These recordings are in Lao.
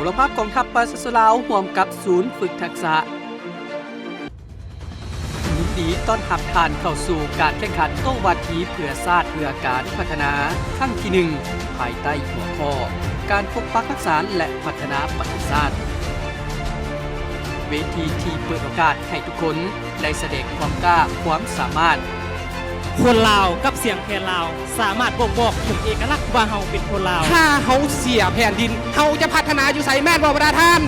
ໂທລະພາບກອງທັບປະຊາຊົນລາວ ຮ່ວມກັບສູນຝຶກທັກສະ ຍິນດີຕ້ອນຮັບທ່ານເຂົ້າສູ່ການແຂ່ງຂັນໂຕ້ວາທີເພື່ອຊາດ ເພື່ອການພັດທະນາຄັ້ງທີໜຶ່ງ ພາຍໃຕ້ຫົວຂໍ້ ການປົກປັກຮັກສາ ແລະ ພັດທະນາປະເທດຊາດ. ເວທີທີ່ເປີດໂອກາດໃຫ້ທຸກຄົນໄດ້ສະແດງຄວາມກ້າ, ຄວາມສາມາດ. ຄົນລາວກັບສຽງແຄນລາວ ສາມາດບົ່ງບອກເຖິງເອກະລັກວ່າເຮົາເປັນຄົນລາວ. ຖ້າເຮົາເສຍແຜ່ນດິນ, ເຮົາຈະພັດທະນາຢູ່ໃສ, ແມ່ນບໍ່ບັນດາທ່ານ?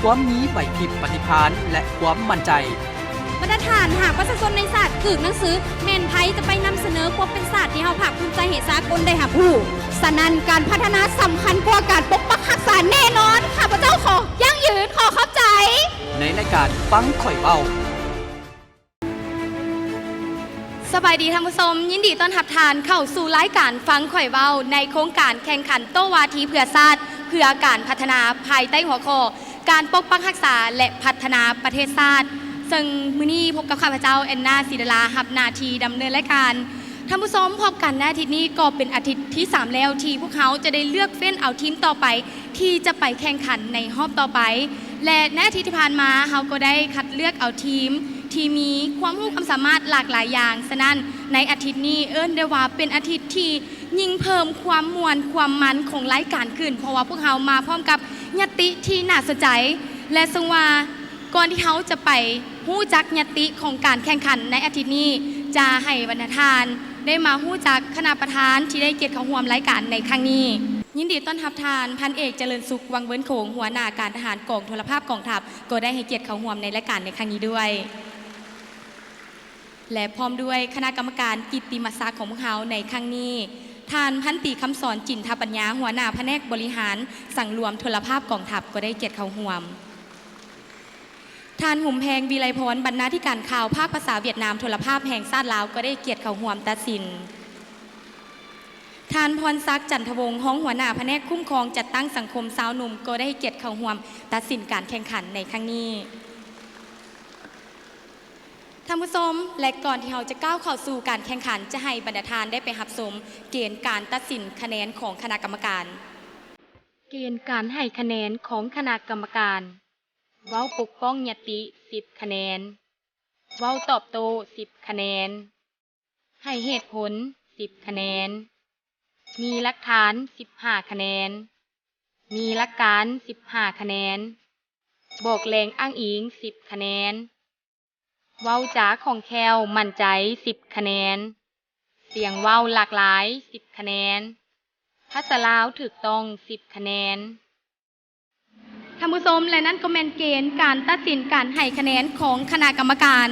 ຄວາມມີໄຫວພິບປະຕິພານ ແລະ ຄວາມໝັ້ນໃຈ. ບັນດາທ່ານ, ຫາກປະຊາຊົນໃນຊາດກຶກໜັງສື, ແມ່ນໃຜຈະໄປນຳສະເໜີຄວາມເປັນຊາດທີ່ເຮົາພາກພູມໃຈໃຫ້ສາກົນໄດ້ຮັບຮູ້? ສະນັ້ນ, ການພັດທະນາສຳຄັນກວ່າການປົກປັກຮັກສາແນ່ນອນ. ຂ້າພະເຈົ້າຂໍຢັ້ງຢືນ, ຂໍຂອບໃຈ. ໃນລາຍການຟັງຂ້ອຍເວົ້າ. ສະບາຍດີທ່ານຜູ້ຊົມ, ຍິນດີຕ້ອນຮັບທ່ານເຂົ້າສູ່ລາຍການຟັງຂ້ອຍເວົ້າ ໃນໂຄງການແຂ່ງຂັນໂຕ້ວາທີເພື່ອຊາດ ເພື່ອການພັດທະນາ ພາຍໃຕ້ຫົວຂໍ້ ການປົກປັກຮັກສາ ແລະ ພັດທະນາປະເທດຊາດ. ເຊິ່ງມື້ນີ້ພົບກັບຂ້າພະເຈົ້າ ແອນນາ ສີດາລາ ຮັບໜ້າທີ່ດຳເນີນລາຍການ. ທ່ານຜູ້ຊົມ, ພົບກັນໃນອາທິດນີ້ກໍເປັນອາທິດທີສາມແລ້ວ ທີ່ພວກເຮົາຈະໄດ້ເລືອກເຟ້ນເອົາທີມຕໍ່ໄປ ທີ່ຈະໄປແຂ່ງຂັນໃນຮອບຕໍ່ໄປ ແລະ ໃນອາທິດທີ່ຜ່ານມາ ເຮົາກໍໄດ້ຄັດເລືອກເອົາທີມທີ່ມີຄວາມຮູ້ຄວາມສາມາດຫຼາກຫຼາຍຢ່າງ. ສະນັ້ນ ໃນອາທິດນີ້ເອີ້ນໄດ້ວ່າເປັນອາທິດທີ່ຍິ່ງເພີ່ມຄວາມມ່ວນຄວາມມັນຂອງລາຍການຂຶ້ນ, ເພາະວ່າພວກເຮົາມາພ້ອມກັບຍະຕິທີ່ໜ້າສົນໃຈ ແລະ ເຊິ່ງວ່າ ກ່ອນທີ່ເຮົາຈະໄປຮູ້ຈັກຍະຕິຂອງການແຂ່ງຂັນໃນອາທິດນີ້, ຈະໃຫ້ບັນດາທ່ານໄດ້ມາຮູ້ຈັກຄະນະປະທານທີ່ໄດ້ກຽດເຂົ້າຮ່ວມລາຍການໃນຄັ້ງນີ້. ຍິນດີຕ້ອນຮັບທ່ານ ພັນເອກ ຈະເລີນສຸກ ວັງເວີນໂຂງ ຫົວໜ້າການທະຫານກອງໂທລະພາບກອງທັບ ກໍໄດ້ໃຫ້ກຽດເຂົ້າຮ່ວມໃນລາຍການໃນຄັ້ງນີ້ດ້ວຍ ແລະ ພ້ອມດ້ວຍຄະນະກຳມະການກິດຕິມະສັກຂອງພວກເຮົາໃນຄັ້ງນີ້, ທ່ານ ພັນຕີ ຄຳສອນ ຈິນທະປັນຍາ ຫົວໜ້າພະແນກບໍລິຫານສັງລວມໂທລະພາບກອງທັບ ກໍໄດ້ກຽດເຂົ້າຮ່ວມ. ທ່ານ ຫຸມແພງ ວິໄລພອນ ບັນນາທິການຂ່າວພາກພາສາຫວຽດນາມ ໂທລະພາບແຫ່ງຊາດລາວ ກໍໄດ້ກຽດເຂົ້າຮ່ວມຕັດສິນ. ທ່ານ ພອນສັກ ຈັນທະວົງ ຮອງຫົວໜ້າພະແນກຄຸ້ມຄອງຈັດຕັ້ງສັງຄົມຊາວໜຸ່ມ ກໍໄດ້ກຽດເຂົ້າຮ່ວມຕັດສິນການແຂ່ງຂັນໃນຄັ້ງນີ້. ທ່ານຜູ້ຊົມ ແລະ ກ່ອນທີ່ເຮົາຈະກ້າວເຂົ້າສູ່ການແຂ່ງຂັນ, ຈະໃຫ້ບັນດາທ່ານໄດ້ໄປຮັບຊົມເກນການຕັດສິນຄະແນນຂອງຄະນະກຳມະການ. ເກນການໃຫ້ຄະແນນຂອງຄະນະກຳມະການ. ເວົ້າປົກປ້ອງຍະຕິ ສິບຄະແນນ, ເວົ້າຕອບໂຕ້ ສິບຄະແນນ, ໃຫ້ເຫດຜົນ ສິບຄະແນນ, ມີຫຼັກຖານ ສິບຫ້າຄະແນນ, ມີຫຼັກການ ສິບຫ້າຄະແນນ, ບອກແຫຼ່ງອ້າງອີງ ສິບຄະແນນ, ເວົ້າຈາຄ່ອງແຄ້ວ ໝັ້ນໃຈ ສິບຄະແນນ, ສຽງເວົ້າຫຼາກຫຼາຍ ສິບຄະແນນ, ພາສາລາວຖືກຕ້ອງ ສິບຄະແນນ. ທ່ານຜູ້ຊົມ ແລະ ນັ້ນກໍແມ່ນເກນການຕັດສິນການໃຫ້ຄະແນນຂອງຄະນະກຳມະການ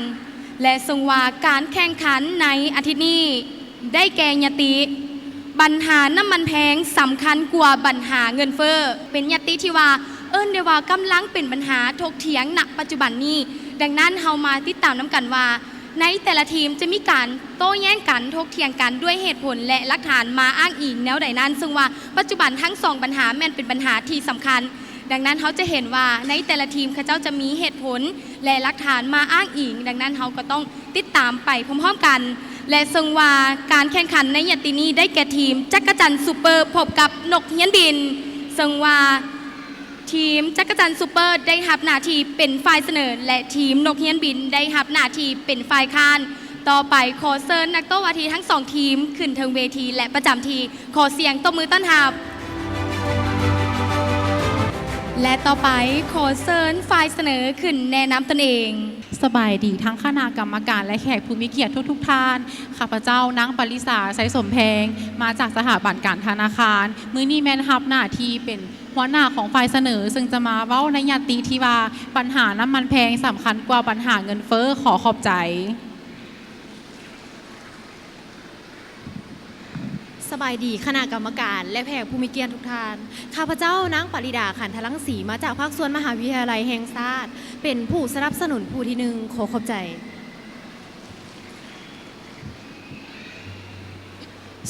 ແລະ ເຊິ່ງວ່າການແຂ່ງຂັນໃນອາທິດນີ້ ໄດ້ແກ່ຍະຕິ ບັນຫານ້ຳມັນແພງສຳຄັນກວ່າບັນຫາເງິນເຟີ້ ເປັນຍະຕິທີ່ວ່າເອີ້ນໄດ້ວ່າກຳລັງເປັນບັນຫາຖົກຖຽງນະປັດຈຸບັນນີ້. ດັ່ງນັ້ນ ເຮົາມາຕິດຕາມນຳກັນວ່າ ໃນແຕ່ລະທີມຈະມີການໂຕ້ແຍ້ງກັນ, ຖົກຖຽງກັນດ້ວຍເຫດຜົນ ແລະ ຫຼັກຖານມາອ້າງອີງແນວໃດນັ້ນ, ເຊິ່ງວ່າປັດຈຸບັນທັງສອງບັນຫາແມ່ນເປັນບັນຫາທີ່ສຳຄັນ. ດັ່ງນັ້ນ ເຮົາຈະເຫັນວ່າໃນແຕ່ລະທີມເຂົາເຈົ້າຈະມີເຫດຜົນ ແລະ ຫຼັກຖານມາອ້າງອີງ. ດັ່ງນັ້ນ ເຮົາກໍຕ້ອງຕິດຕາມໄປພ້ອມໆກັນ ແລະ ເຊິ່ງວ່າການແຂ່ງຂັນໃນຍະຕິນີ້ໄດ້ແກ່ທີມຈັກກະຈັນຊຸບເປີ ພົບກັບນົກຮຽນບິນ, ເຊິ່ງວ່າ ທີມຈັກກະຈັນຊຸບເປີໄດ້ຮັບໜ້າທີ່ເປັນຝ່າຍສະເໜີ ແລະ ທີມນົກຮຽນບິນໄດ້ຮັບໜ້າທີ່ເປັນຝ່າຍຄ້ານ. ຕໍ່ໄປຂໍເຊີນນັກໂຕ້ວາທີທັງສອງທີມຂຶ້ນເທິງເວທີ ແລະ ປະຈຳທີ່. ຂໍສຽງຕົບມືຕ້ອນຮັບ ແລະ ຕໍ່ໄປຂໍເຊີນຝ່າຍສະເໜີຂຶ້ນແນະນຳຕົນເອງ. ສະບາຍດີທັງຄະນະກຳມະການ ແລະ ແຂກຜູ້ມີກຽດທຸກໆທ່ານ. ຂ້າພະເຈົ້າ ນາງ ປາລິສາ ໄຊສົມແພງ ມາຈາກສະຖາບັນການທະນາຄານ. ມື້ນີ້ແມ່ນຮັບໜ້າທີ່ເປັນ ຫົວໜ້າຂອງຝ່າຍສະເໜີ ເຊິ່ງຈະມາເວົ້າໃນຍະຕິທີ່ວ່າ ບັນຫານ້ຳມັນແພງສຳຄັນກວ່າບັນຫາເງິນເຟີ້. ຂໍຂອບໃຈ. ສະບາຍດີຄະນະກຳມະການ ແລະ ແຂກຜູ້ມີກຽດທຸກທ່ານ. ຂ້າພະເຈົ້າ ນາງ ປາລິດາ ຂັນທະລັງສີ ມາຈາກພາກສ່ວນມະຫາວິທະຍາໄລແຫ່ງຊາດ ເປັນຜູ້ສະໜັບສະໜູນຜູ້ທີໜຶ່ງ. ຂໍຂອບໃຈ.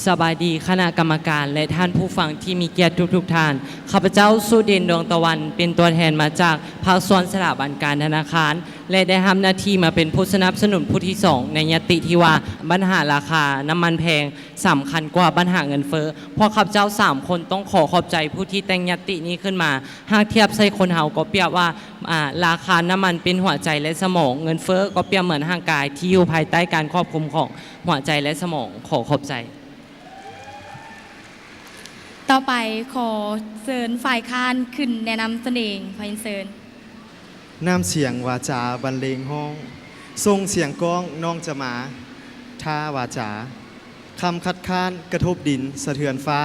ສະບາຍດີຄະນະກຳມະການ ແລະ ທ່ານຜູ້ຟັງທີ່ມີກຽດທຸກໆທ່ານ. ຂ້າພະເຈົ້າ ສຸເດນ ດວງຕະວັນ ເປັນຕົວແທນມາຈາກພາກສ່ວນສະຖາບັນການທະນາຄານ ແລະ ໄດ້ຮັບໜ້າທີ່ມາເປັນຜູ້ສະໜັບສະໜູນຜູ້ທີສອງ ໃນຍະຕິທີ່ວ່າ ບັນຫາລາຄານ້ຳມັນແພງສຳຄັນກວ່າບັນຫາເງິນເຟີ້. ພວກຂ້າພະເຈົ້າສາມຄົນຕ້ອງຂໍຂອບໃຈຜູ້ທີ່ແຕ່ງຍະຕິນີ້ຂຶ້ນມາ. ຫາກທຽບໃສ່ຄົນເຮົາກໍປຽບວ່າ ອາ ລາຄານ້ຳມັນເປັນຫົວໃຈ ແລະ ສະໝອງ, ເງິນເຟີ້ກໍປຽບເໝືອນຮ່າງກາຍທີ່ຢູ່ພາຍໃຕ້ການຄວບຄຸມຂອງຫົວໃຈ ແລະ ສະໝອງ. ຂໍຂອບໃຈ. ຕໍ່ໄປຂໍເຊີນຝ່າຍຄ້ານຂຶ້ນແນະນຳຕົນເອງ. ຂໍຮຽນເຊີນ. ນ້ຳສຽງວາຈາບັນເລງຮ້ອງ, ສົ່ງສຽງກ້ອງນ້ອງຈະມາ ທ່າວາຈາ. ຄຳຄັດຄ້ານກະທົບດິນສະເທືອນຟ້າ,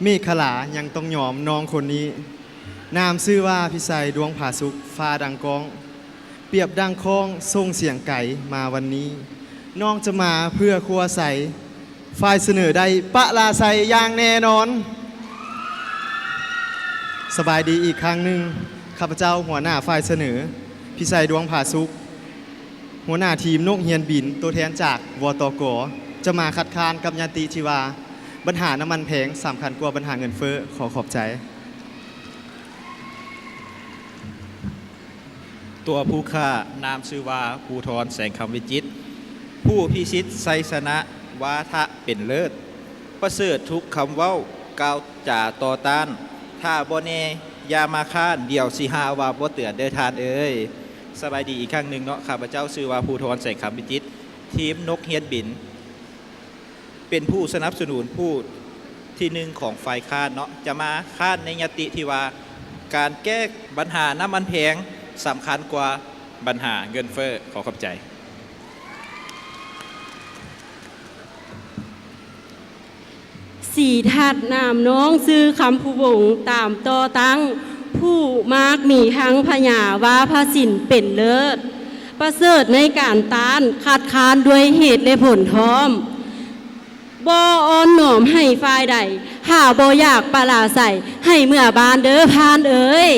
ເມກຂະລາຍັງຕ້ອງຍອມນ້ອງຄົນນີ້. ນາມຊື່ວ່າພິໄສ ດວງຜາສຸກ, ຟ້າດັ່ງກ້ອງ. ປຽບດັ່ງຄ້ອງສົ່ງສຽງໄກມາວັນນີ້, ນ້ອງຈະມາເພື່ອຄົວໃສ, ຝ່າຍສະເໜີໄດ້ປະລາໄຊຢ່າງແນ່ນອນ. ສະບາຍດີອີກຄັ້ງໜຶ່ງ, ຂ້າພະເຈົ້າຫົວໜ້າຝ່າຍສະເໜີ ພິໄສ ດວງຜາສຸກ, ຫົວໜ້າທີມນົກຮຽນບິນ, ໂຕແທນຈາກ ວຕກ, ຈະມາຄັດຄ້ານກັບຍະຕິທີ່ວ່າ ບັນຫານ້ຳມັນແພງສຳຄັນກວ່າບັນຫາເງິນເຟີ້. ຂໍຂອບໃຈ. ຕົວຜູ້ຂ້ານາມຊື່ວ່າ ພູທອນ ແສງຄຳວິຈິດ, ຜູ້ພິຊິດໄຊຊະນະວາທະເປັນເລີດ, ປະເສີດທຸກຄຳເວົ້າ ກ່າວຈາຕໍ່ຕ້ານ, ຖ້າບໍ່ແນ່ຢ່າມາຄ້ານ, ດຽວຊິຫາວ່າບໍ່ເຕືອນເດີທ່ານເອີຍ. ສະບາຍດີອີກຄັ້ງໜຶ່ງເນາະ, ຂ້າພະເຈົ້າຊື່ວ່າ ພູທອນ ແສງຄຳວິຈິດ, ທີມນົກຮຽນບິນ ເປັນຜູ້ສະໜັບສະໜູນຜູ້ທີໜຶ່ງຂອງຝ່າຍຄ້ານເນາະ, ຈະມາຄ້ານໃນຍະຕິທີ່ວ່າ ການແກ້ບັນຫານ້ຳມັນແພງສຳຄັນກວ່າບັນຫາເງິນເຟີ້. ຂໍຂອບໃຈ. ສີທັດນາມນ້ອງຊື່ຄຳພູວົງ, ຕາມຕໍ່ຕັ້ງ ຜູ້ມາກມີທັງພະຍາວ່າພະສິນເປັນເລີດ, ປະເສີດໃນການຕ້ານ, ຄັດຄ້ານດ້ວຍເຫດແລະຜົນພ້ອມ, ບໍ່ອ່ອນນ້ອມໃຫ້ຝ່າຍໃດ, ຖ້າບໍ່ຢາກປະລາໄຊ, ໃຫ້ເມືອບ້ານເດີທ່ານເອີຍ.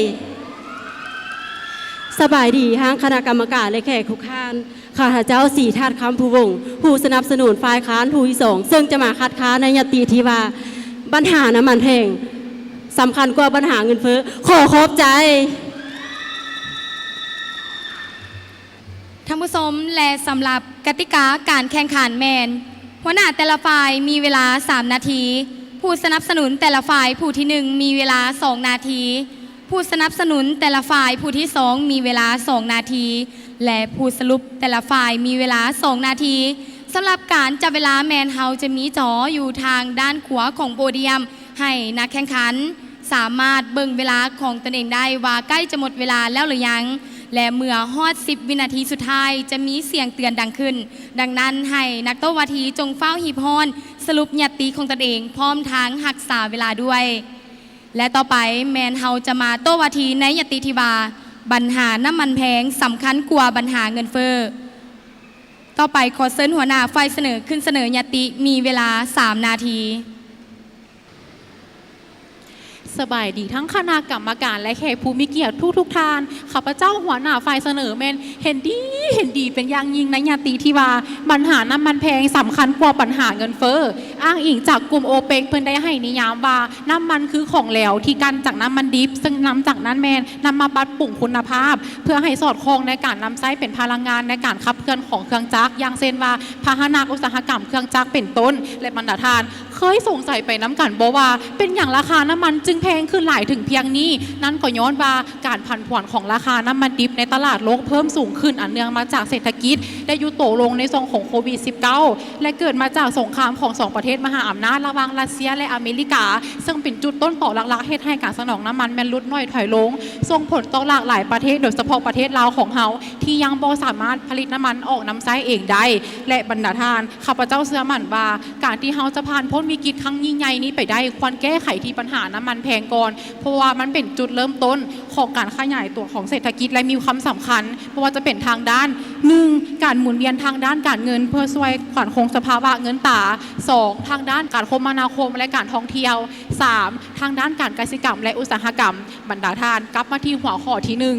ສະບາຍດີທາງຄະນະກຳມະການ ແລະ ແຂກທຸກທ່ານ. ຂ້າພະເຈົ້າ ສີທັດ ຄຳພູວົງ, ຜູ້ສະໜັບສະໜູນຝ່າຍຄ້ານຜູ້ທີສອງ ເຊິ່ງຈະມາຄັດຄ້ານໃນຍະຕິທີ່ວ່າ ບັນຫານ້ຳມັນແພງສຳຄັນກວ່າບັນຫາເງິນເຟີ້. ຂໍຂອບໃຈ. ທ່ານຜູ້ຊົມ ແລະ ສຳລັບກະຕິກາການແຂ່ງຂັນແມ່ນ ຫົວໜ້າແຕ່ລະຝ່າຍມີເວລາສາມນາທີ, ຜູ້ສະໜັບສະໜູນແຕ່ລະຝ່າຍຜູ້ທີໜຶ່ງມີເວລາສອງນາທີ, ຜູ້ສະໜັບສະໜູນແຕ່ລະຝ່າຍຜູ້ທີສອງມີເວລາສອງນາທີ ແລະ ຜູ້ສະຫຼຸບແຕ່ລະຝ່າຍມີເວລາສອງນາທີ. ສຳລັບການຈັບເວລາແມ່ນເຮົາຈະມີຈໍຢູ່ທາງດ້ານຂວາຂອງໂປດຽມ ໃຫ້ນັກແຂ່ງຂັນສາມາດເບິ່ງເວລາຂອງຕົນເອງໄດ້ວ່າໃກ້ຈະໝົດເວລາແລ້ວຫຼືຍັງ ແລະ ເມື່ອຮອດສິບວິນາທີສຸດທ້າຍຈະມີສຽງເຕືອນດັງຂຶ້ນ. ດັ່ງນັ້ນ ໃຫ້ນັກໂຕ້ວາທີຈົ່ງຟ້າວຮີບຮ້ອນສະຫຼຸບຍະຕິຂອງຕົນເອງ ພ້ອມທັງຮັກສາເວລາດ້ວຍ. ແລະ ຕໍ່ໄປແມ່ນເຮົາຈະມາໂຕ້ວາທີໃນຍະຕິທີ່ວ່າ ບັນຫານ້ຳມັນແພງສຳຄັນກວ່າບັນຫາເງິນເຟີ້. ຕໍ່ໄປຂໍເຊີນຫົວໜ້າຝ່າຍສະເໜີຂຶ້ນສະເໜີຍະຕິ ມີເວລາສາມນາທີ. ສະບາຍດີທັງຄະນະກຳມະການ ແລະ ແຂກຜູ້ມີກຽດທຸກໆທ່ານ. ຂ້າພະເຈົ້າຫົວໜ້າຝ່າຍສະເໜີແມ່ນເຫັນດີ ເຫັນດີເປັນຢ່າງຍິ່ງໃນຍະຕິທີ່ວ່າ ບັນຫານ້ຳມັນແພງສຳຄັນກວ່າບັນຫາເງິນເຟີ້. ອ້າງອີງຈາກກຸ່ມໂອເປັກ ເພິ່ນໄດ້ໃຫ້ນິຍາມວ່າ ນ້ຳມັນຄືຂອງແຫຼວທີ່ກັ່ນຈາກນ້ຳມັນດິບ, ເຊິ່ງນຳຈາກນັ້ນແມ່ນນຳມາປັບປຸງຄຸນນະພາບ ເພື່ອໃຫ້ສອດຄ່ອງໃນການນຳໃຊ້ເປັນພະລັງງານໃນການຂັບເຄື່ອນຂອງເຄື່ອງຈັກ, ຢ່າງເຊັ່ນວ່າ ພາຫະນະອຸດສາຫະກຳເຄື່ອງຈັກເປັນຕົ້ນ. ແລະ ບັນດາທ່ານ ເຄີຍສົງໄສໄປນຳກັນບໍ່ວ່າ ເປັນຫຍັງລາຄານ້ຳມັນຈຶ່ງແພງຂຶ້ນຫຼາຍເຖິງພຽງນີ້? ນັ້ນກໍຍ້ອນວ່າການຜັນຜວນຂອງລາຄານ້ຳມັນດິບໃນຕະຫຼາດໂລກເພີ່ມສູງຂຶ້ນ ອັນເນື່ອງມາຈາກເສດຖະກິດໄດ້ຢຸດໂຕລົງໃນຊ່ວງຂອງໂຄວິດສິບເກົ້າ ແລະ ເກີດມາຈາກສົງຄາມຂອງສອງປະເທດມະຫາອຳນາດລະຫວ່າງຣັດເຊຍ ແລະ ອາເມລິກາ, ເຊິ່ງເປັນຈຸດຕົ້ນຕໍຫຼັກໆເຮັດໃຫ້ການສະໜອງນ້ຳມັນແມ່ນຫຼຸດໜ້ອຍຖອຍລົງ, ສົ່ງຜົນຕໍ່ຫຼາກຫຼາຍປະເທດ ໂດຍສະເພາະປະເທດລາວຂອງເຮົາ ທີ່ຍັງບໍ່ສາມາດຜະລິດນ້ຳມັນອອກນຳໃຊ້ເອງໄດ້. ແລະ ບັນດາທ່ານ ຂ້າພະເຈົ້າເຊື່ອໝັ້ນວ່າ ການທີ່ເຮົາຈະຜ່ານພົ້ນວິກິດຄັ້ງຍິ່ງໃຫຍ່ນີ້ໄປໄດ້ ຄວນແກ້ໄຂທີ່ບັນຫານ້ຳມັນແພງກ່ອນ, ເພາະວ່າມັນເປັນຈຸດເລີ່ມຕົ້ນຂອງການຂະຫຍາຍຕົວຂອງເສດຖະກິດ ແລະ ມີຄວາມສຳຄັນ ບໍ່ວ່າຈະເປັນທາງດ້ານ ໜຶ່ງ ການໝູນວຽນທາງດ້ານການເງິນ ເພື່ອຊ່ວຍການຄົງສະພາວະເງິນຕາ, ສອງ ທາງດ້ານການຄົມມະນາຄົມ ແລະ ການທ່ອງທ່ຽວ, ສາມ ທາງດ້ານການກະສິກຳ ແລະ ອຸດສາຫະກຳ. ບັນດາທ່ານ ກັບມາທີ່ຫົວຂໍ້ທີໜຶ່ງ.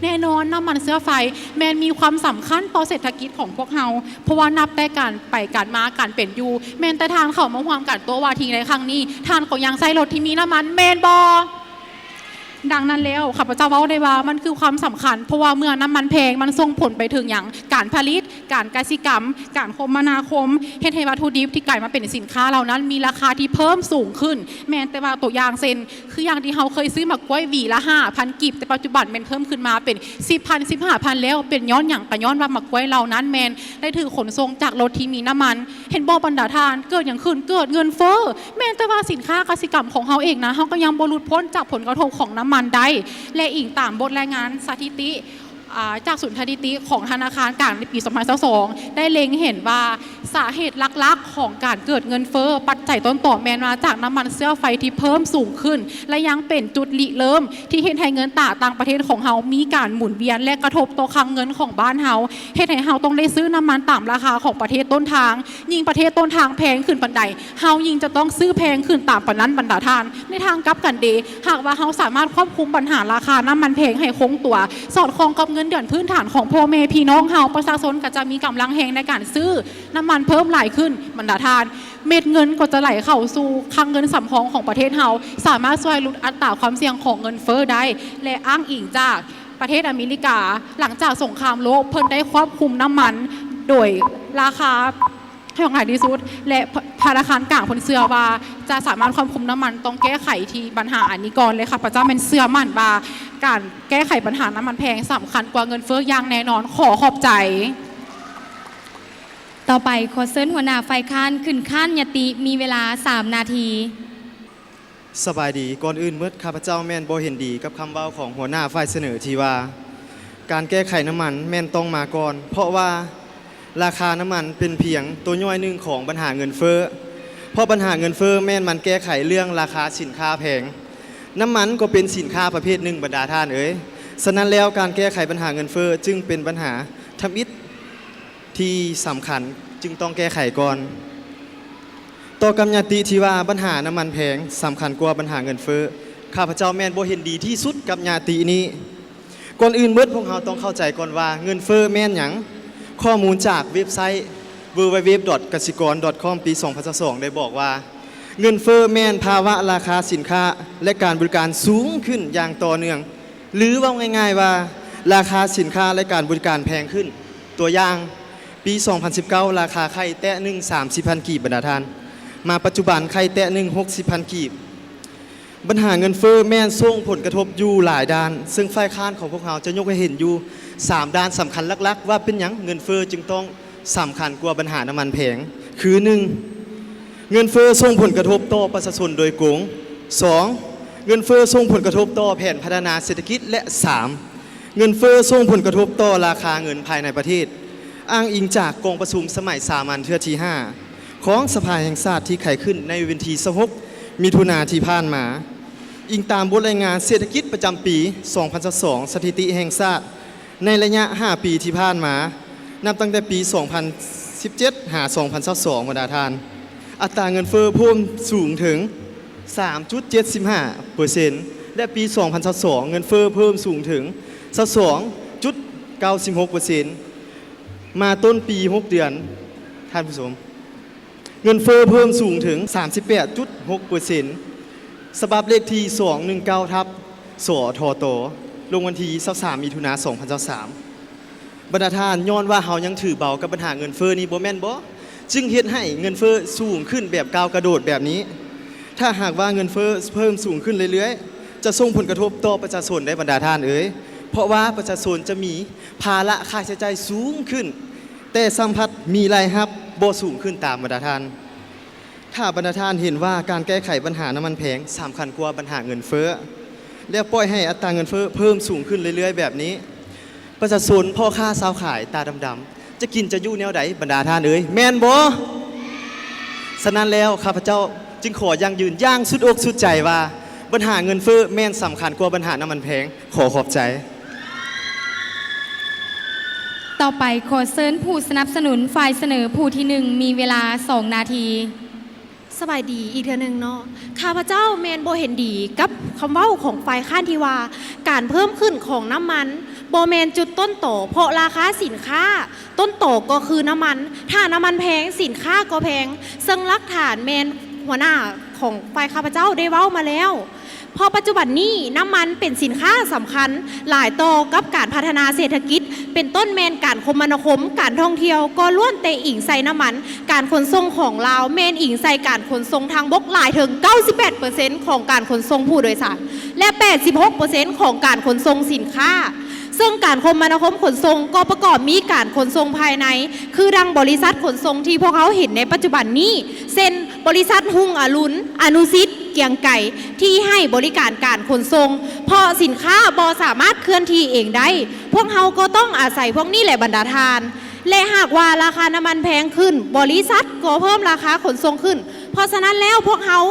ແນ່ນອນ, ນ້ຳມັນເຊື້ອໄຟແມ່ນມີຄວາມສຳຄັນຕໍ່ເສດຖະກິດຂອງພວກເຮົາ, ເພາະວ່ານັບແຕ່ການໄປການມາ, ການເປັນຢູ່, ແມ່ນແຕ່ທ່ານເຂົ້າມາຮ່ວມການໂຕ້ວາທີໃນຄັ້ງນີ້, ທ່ານກໍຍັງໃຊ້ລົດທີ່ມີນ້ຳມັນ, ແມ່ນບໍ່? ດັ່ງນັ້ນແລ້ວ, ຂ້າພະເຈົ້າເວົ້າໄດ້ວ່າມັນຄືຄວາມສຳຄັນ, ເພາະວ່າເມື່ອນ້ຳມັນແພງ, ມັນສົ່ງຜົນໄປເຖິງຫຍັງ? ການຜະລິດ, ການກະສິກຳ, ການຄົມມະນາຄົມ, ເຮັດໃຫ້ວັດຖຸດິບທີ່ກາຍມາເປັນສິນຄ້າເຫຼົ່ານັ້ນມີລາຄາທີ່ເພີ່ມສູງຂຶ້ນ. ແມ່ນແຕ່ວ່າຕົວຢ່າງເຊັ່ນ, ຄືຢ່າງທີ່ເຮົາເຄີຍຊື້ໝາກກ້ວຍຫວີລະຫ້າພັນກີບ, ແຕ່ປັດຈຸບັນແມ່ນເພີ່ມຂຶ້ນມາເປັນສິບພັນ, ສິບຫ້າພັນແລ້ວ. ເປັນຍ້ອນຫຍັງ? ກໍຍ້ອນວ່າໝາກກ້ວຍເຫຼົ່ານັ້ນແມ່ນໄດ້ຖືກຂົນສົ່ງຈາກລົດທີ່ມີນ້ຳມັນ. ເຫັນບໍ່ບັນດາທ່ານ? ເກີດຫຍັງຂຶ້ນ? ເກີດເງິນເຟີ້. ແມ່ນແຕ່ວ່າສິນຄ້າກະສິກຳຂອງເຮົາເອງນະ, ເຮົາກໍຍັງບໍ່ຫຼຸດພົ້ນຈາກຜົນກະທົບຂອງນ້ຳມັນໄດ້. ແລະ ອີງຕາມບົດລາຍງານສະຖິຕິ ອາ ຈາກສູນສະຖິຕິຂອງທະນາຄານກາງໃນປີສອງພັນຊາວສອງ ໄດ້ເລັງເຫັນວ່າສາເຫດຫຼັກໆຂອງການເກີດເງິນເຟີ້ ປັດໄຈຕົ້ນຕໍແມ່ນມາຈາກນ້ຳມັນເຊື້ອໄຟທີ່ເພີ່ມສູງຂຶ້ນ ແລະ ຍັງເປັນຈຸດລິເລີ່ມທີ່ເຮັດໃຫ້ເງິນຕາຕ່າງປະເທດຂອງເຮົາມີການໝູນວຽນ ແລະ ກະທົບຕໍ່ຄັງເງິນຂອງບ້ານເຮົາ, ເຮັດໃຫ້ເຮົາຕ້ອງໄດ້ຊື້ນ້ຳມັນຕາມລາຄາຂອງປະເທດຕົ້ນທາງ. ຍິ່ງປະເທດຕົ້ນທາງແພງຂຶ້ນປານໃດ, ເຮົາຍິ່ງຈະຕ້ອງຊື້ແພງຂຶ້ນຕາມປານນັ້ນບັນດາທ່ານ. ໃນທາງກັບກັນເດ, ຫາກວ່າເຮົາສາມາດຄວບຄຸມບັນຫາລາຄານ້ຳມັນແພງໃຫ້ຄົງຕົວ, ສອດຄ່ອງກັບເງິນເດືອນພື້ນຖານຂອງພໍ່ແມ່ພີ່ນ້ອງເຮົາ, ປະຊາຊົນກໍຈະມີກຳລັງແຮງໃນການຊື້ນ້ຳມັນເພີ່ມຫຼາຍຂຶ້ນບັນດາທ່ານ. ເມັດເງິນກໍຈະໄຫຼເຂົ້າສູ່ຄັງເງິນສຳຮອງຂອງປະເທດເຮົາ, ສາມາດຊ່ວຍຫຼຸດອັດຕາຄວາມສ່ຽງຂອງເງິນເຟີ້ໄດ້. ແລະ ອ້າງອີງຈາກປະເທດອາເມລິກາ, ຫຼັງຈາກສົງຄາມໂລກ, ເພິ່ນໄດ້ຄວບຄຸມນ້ຳມັນໂດຍລາຄາ ໃຫ້ອອກຫຼາຍທີ່ສຸດ ແລະ ທະນາຄານກາງເພິ່ນເຊື່ອວ່າຈະສາມາດຄວບຄຸມນ້ຳມັນ. ຕ້ອງແກ້ໄຂທີ່ບັນຫາອັນນີ້ກ່ອນ ແລະ ຂ້າພະເຈົ້າແມ່ນເຊື່ອໝັ້ນວ່າການແກ້ໄຂບັນຫານ້ຳມັນແພງສຳຄັນກວ່າເງິນເຟີ້ຢ່າງແນ່ນອນ. ຂໍຂອບໃຈ. ຕໍ່ໄປ ຂໍເຊີນຫົວໜ້າຝ່າຍຄ້ານຂຶ້ນຄ້ານຍະຕິ, ມີເວລາສາມນາທີ. ສະບາຍດີ. ກ່ອນອື່ນໝົດ, ຂ້າພະເຈົ້າແມ່ນບໍ່ເຫັນດີກັບຄຳເວົ້າຂອງຫົວໜ້າຝ່າຍສະເໜີທີ່ວ່າ ການແກ້ໄຂນ້ຳມັນແມ່ນຕ້ອງມາກ່ອນ, ເພາະວ່າລາຄານ້ຳມັນເປັນພຽງຕົວຍ່ອຍໜຶ່ງຂອງບັນຫາເງິນເຟີ້, ເພາະບັນຫາເງິນເຟີ້ແມ່ນມັນແກ້ໄຂເລື່ອງລາຄາສິນຄ້າແພງ. ນ້ຳມັນກໍເປັນສິນຄ້າປະເພດໜຶ່ງບັນດາທ່ານເອີຍ. ສະນັ້ນແລ້ວ, ການແກ້ໄຂບັນຫາເງິນເຟີ້ຈຶ່ງເປັນບັນຫາທຳອິດ ທີ່ສຳຄັນຈຶ່ງຕ້ອງແກ້ໄຂກ່ອນ. ຕໍ່ກັບຍະຕິທີ່ວ່າບັນຫານ້ຳມັນແພງສຳຄັນກວ່າບັນຫາເງິນເຟີ້, ຂ້າພະເຈົ້າແມ່ນບໍ່ເຫັນດີທີ່ສຸດກັບຍະຕິນີ້. ກ່ອນອື່ນໝົດ, ພວກເຮົາຕ້ອງເຂົ້າໃຈກ່ອນວ່າເງິນເຟີ້ແມ່ນຫຍັງ? ຂໍ້ມູນຈາກເວັບໄຊ ดับเบิลยู ดับเบิลยู ดับเบิลยู ดอท กสิกร ดอท คอม ປີສອງພັນຊາວສອງ ໄດ້ບອກວ່າ ເງິນເຟີ້ແມ່ນພາວະລາຄາສິນຄ້າ ແລະ ການບໍລິການສູງຂຶ້ນຢ່າງຕໍ່ເນື່ອງ. ຫຼື ເວົ້າງ່າຍໆວ່າ ລາຄາສິນຄ້າ ແລະ ການບໍລິການແພງຂຶ້ນ. ຕົວຢ່າງ, ປີສອງພັນສິບເກົ້າ ລາຄາໄຂ່ແຕະໜຶ່ງສາມສິບພັນກີບບັນດາທ່ານ, ມາປັດຈຸບັນໄຂ່ແຕະໜຶ່ງຫົກສິບພັນກີບ. ບັນຫາເງິນເຟີ້ແມ່ນສົ່ງຜົນກະທົບຢູ່ຫຼາຍດ້ານ, ເຊິ່ງຝ່າຍຄ້ານຂອງພວກເຮົາຈະຍົກໃຫ້ເຫັນຢູ່ສາມດ້ານສຳຄັນຫຼັກໆ ວ່າເປັນຫຍັງເງິນເຟີ້ຈຶ່ງຕ້ອງ ສຳຄັນກວ່າບັນຫານ້ຳມັນແພງ ຄື ໜຶ່ງ ເງິນເຟີ້ສົ່ງຜົນກະທົບຕໍ່ປະຊາຊົນໂດຍກົງ, ສອງ ເງິນເຟີ້ສົ່ງຜົນກະທົບຕໍ່ແຜນພັດທະນາເສດຖະກິດ ແລະ ສາມ ເງິນເຟີ້ສົ່ງຜົນກະທົບຕໍ່ລາຄາເງິນພາຍໃນປະເທດ. ອ້າງອີງຈາກກອງປະຊຸມສະໄໝສາມັນເທື່ອທີຫ້າ ຂອງສະພາແຫ່ງຊາດທີ່ໄຂຂຶ້ນໃນວັນທີຊາວຫົກ ມິຖຸນາທີ່ຜ່ານມາ. ອີງຕາມບົດລາຍງານເສດຖະກິດປະຈຳປີສອງພັນຊາວສອງ ສະຖິຕິແຫ່ງຊາດ ໃນໄລຍະຫ້າປີທີ່ຜ່ານມາ, ນັບຕັ້ງແຕ່ປີສອງພັນສິບເຈັດ ຫາ ສອງພັນຊາວສອງ ບັນດາທ່ານ, ອັດຕາເງິນເຟີ້ເພີ່ມສູງເຖິງສາມຈຸດເຈັດສິບຫ້າເປີເຊັນ ແລະ ປີສອງພັນຊາວສອງ ເງິນເຟີ້ເພີ່ມສູງເຖິງຊາວສອງຈຸດເກົ້າສິບຫົກເປີເຊັນ. ມາຕົ້ນປີ ຫົກເດືອນ, ທ່ານຜູ້ຊົມ, ເງິນເຟີ້ເພີ່ມສູງເຖິງສາມສິບແປດຈຸດຫົກເປີເຊັນ. ສະບັບເລກທີສອງໜຶ່ງເກົ້າ ທັບ ສທຕ ລົງວັນທີຊາວສາມ ມິຖຸນາ ສອງພັນຊາວສາມ. ບັນດາທ່ານ, ຍ້ອນວ່າເຮົາຍັງຖືເບົາກັບບັນຫາເງິນເຟີ້ນີ້ບໍ່ແມ່ນບໍ? ຈຶ່ງເຮັດໃຫ້ເງິນເຟີ້ສູງຂຶ້ນແບບກ້າວກະໂດດແບບນີ້. ຖ້າຫາກວ່າເງິນເຟີ້ເພີ່ມສູງຂຶ້ນເລື້ອຍໆ, ຈະສົ່ງຜົນກະທົບຕໍ່ປະຊາຊົນໄດ໋ບັນດາທ່ານເອີຍ, ເພາະວ່າປະຊາຊົນຈະມີພາລະຄ່າໃຊ້ຈ່າຍສູງຂຶ້ນ, ແຕ່ຊ້ຳພັດມີລາຍຮັບບໍ່ສູງຂຶ້ນຕາມບັນດາທ່ານ. ຖ້າບັນດາທ່ານເຫັນວ່າການແກ້ໄຂບັນຫານ້ຳມັນແພງສຳຄັນກວ່າບັນຫາເງິນເຟີ້ ແລະ ປ່ອຍໃຫ້ອັດຕາເງິນເຟີ້ເພີ່ມສູງຂຶ້ນເລື້ອຍໆແບບນີ້, ປະຊາຊົນ, ພໍ່ຄ້າຊາວຂາຍຕາດຳໆ ຈະກິນຈະຢູ່ແນວໃດບັນດາທ່ານເອີຍ, ແມ່ນບໍ່? ສະນັ້ນແລ້ວ, ຂ້າພະເຈົ້າຈຶ່ງຂໍຢັ້ງຢືນຢ່າງສຸດອົກສຸດໃຈວ່າ ບັນຫາເງິນເຟີ້ແມ່ນສຳຄັນກວ່າບັນຫານ້ຳມັນແພງ. ຂໍຂອບໃຈ. ຕໍ່ໄປ ຂໍເຊີນຜູ້ສະໜັບສະໜູນຝ່າຍສະເໜີຜູ້ທີໜຶ່ງ ມີເວລາສອງນາທີ. ສະບາຍດີອີກເທື່ອໜຶ່ງເນາະ. ຂ້າພະເຈົ້າແມ່ນບໍ່ເຫັນດີກັບຄຳເວົ້າຂອງຝ່າຍຄ້ານທີ່ວ່າ ການເພີ່ມຂຶ້ນຂອງນ້ຳມັນບໍ່ແມ່ນຈຸດຕົ້ນຕໍ ເພາະລາຄາສິນຄ້າຕົ້ນຕໍກໍຄືນ້ຳມັນ. ຖ້ານ້ຳມັນແພງ, ສິນຄ້າກໍແພງ, ເຊິ່ງຫຼັກຖານແມ່ນຫົວໜ້າຂອງຝ່າຍຂ້າພະເຈົ້າໄດ້ເວົ້າມາແລ້ວ. ເພາະປັດຈຸບັນນີ້ນ້ຳມັນເປັນສິນຄ້າສຳຄັນຫຼາຍຕໍ່ກັບການພັດທະນາເສດຖະກິດ, ເປັນຕົ້ນແມ່ນການຄົມມະນາຄົມ, ການທ່ອງທ່ຽວ ກໍລ້ວນແຕ່ອີງໃສ່ນ້ຳມັນ. ການຂົນສົ່ງຂອງລາວແມ່ນອີງໃສ່ການຂົນສົ່ງທາງບົກຫຼາຍເຖິງເກົ້າສິບແປດເປີເຊັນຂອງການຂົນສົ່ງຜູ້ໂດຍສານ ແລະ ແປດສິບຫົກເປີເຊັນຂອງການຂົນສົ່ງສິນຄ້າ. ເຊິ່ງການຄົມມະນາຄົມຂົນສົ່ງກໍປະກອບມີການຂົນສົ່ງພາຍໃນ ຄືດັ່ງບໍລິສັດຂົນສົ່ງທີ່ພວກເຮົາເຫັນໃນປັດຈຸບັນນີ້ ເຊັ່ນ ບໍລິສັດຮຸ່ງອະລຸນ, ອະນຸສິດ, ກຽງໄກ ທີ່ໃຫ້ບໍລິການການຂົນສົ່ງ, ເພາະສິນຄ້າບໍ່ສາມາດເຄື່ອນທີ່ເອງໄດ້, ພວກເຮົາກໍຕ້ອງອາໄສພວກນີ້ແຫຼະບັນດາທ່ານ. ແລະ ຫາກວ່າລາຄານ້ຳມັນແພງຂຶ້ນ, ບໍລິສັດກໍເພີ່ມລາຄາຂົນສົ່ງຂຶ້ນ. ເພາະສະນັ້ນແລ້ວ, ພວກເຮົາ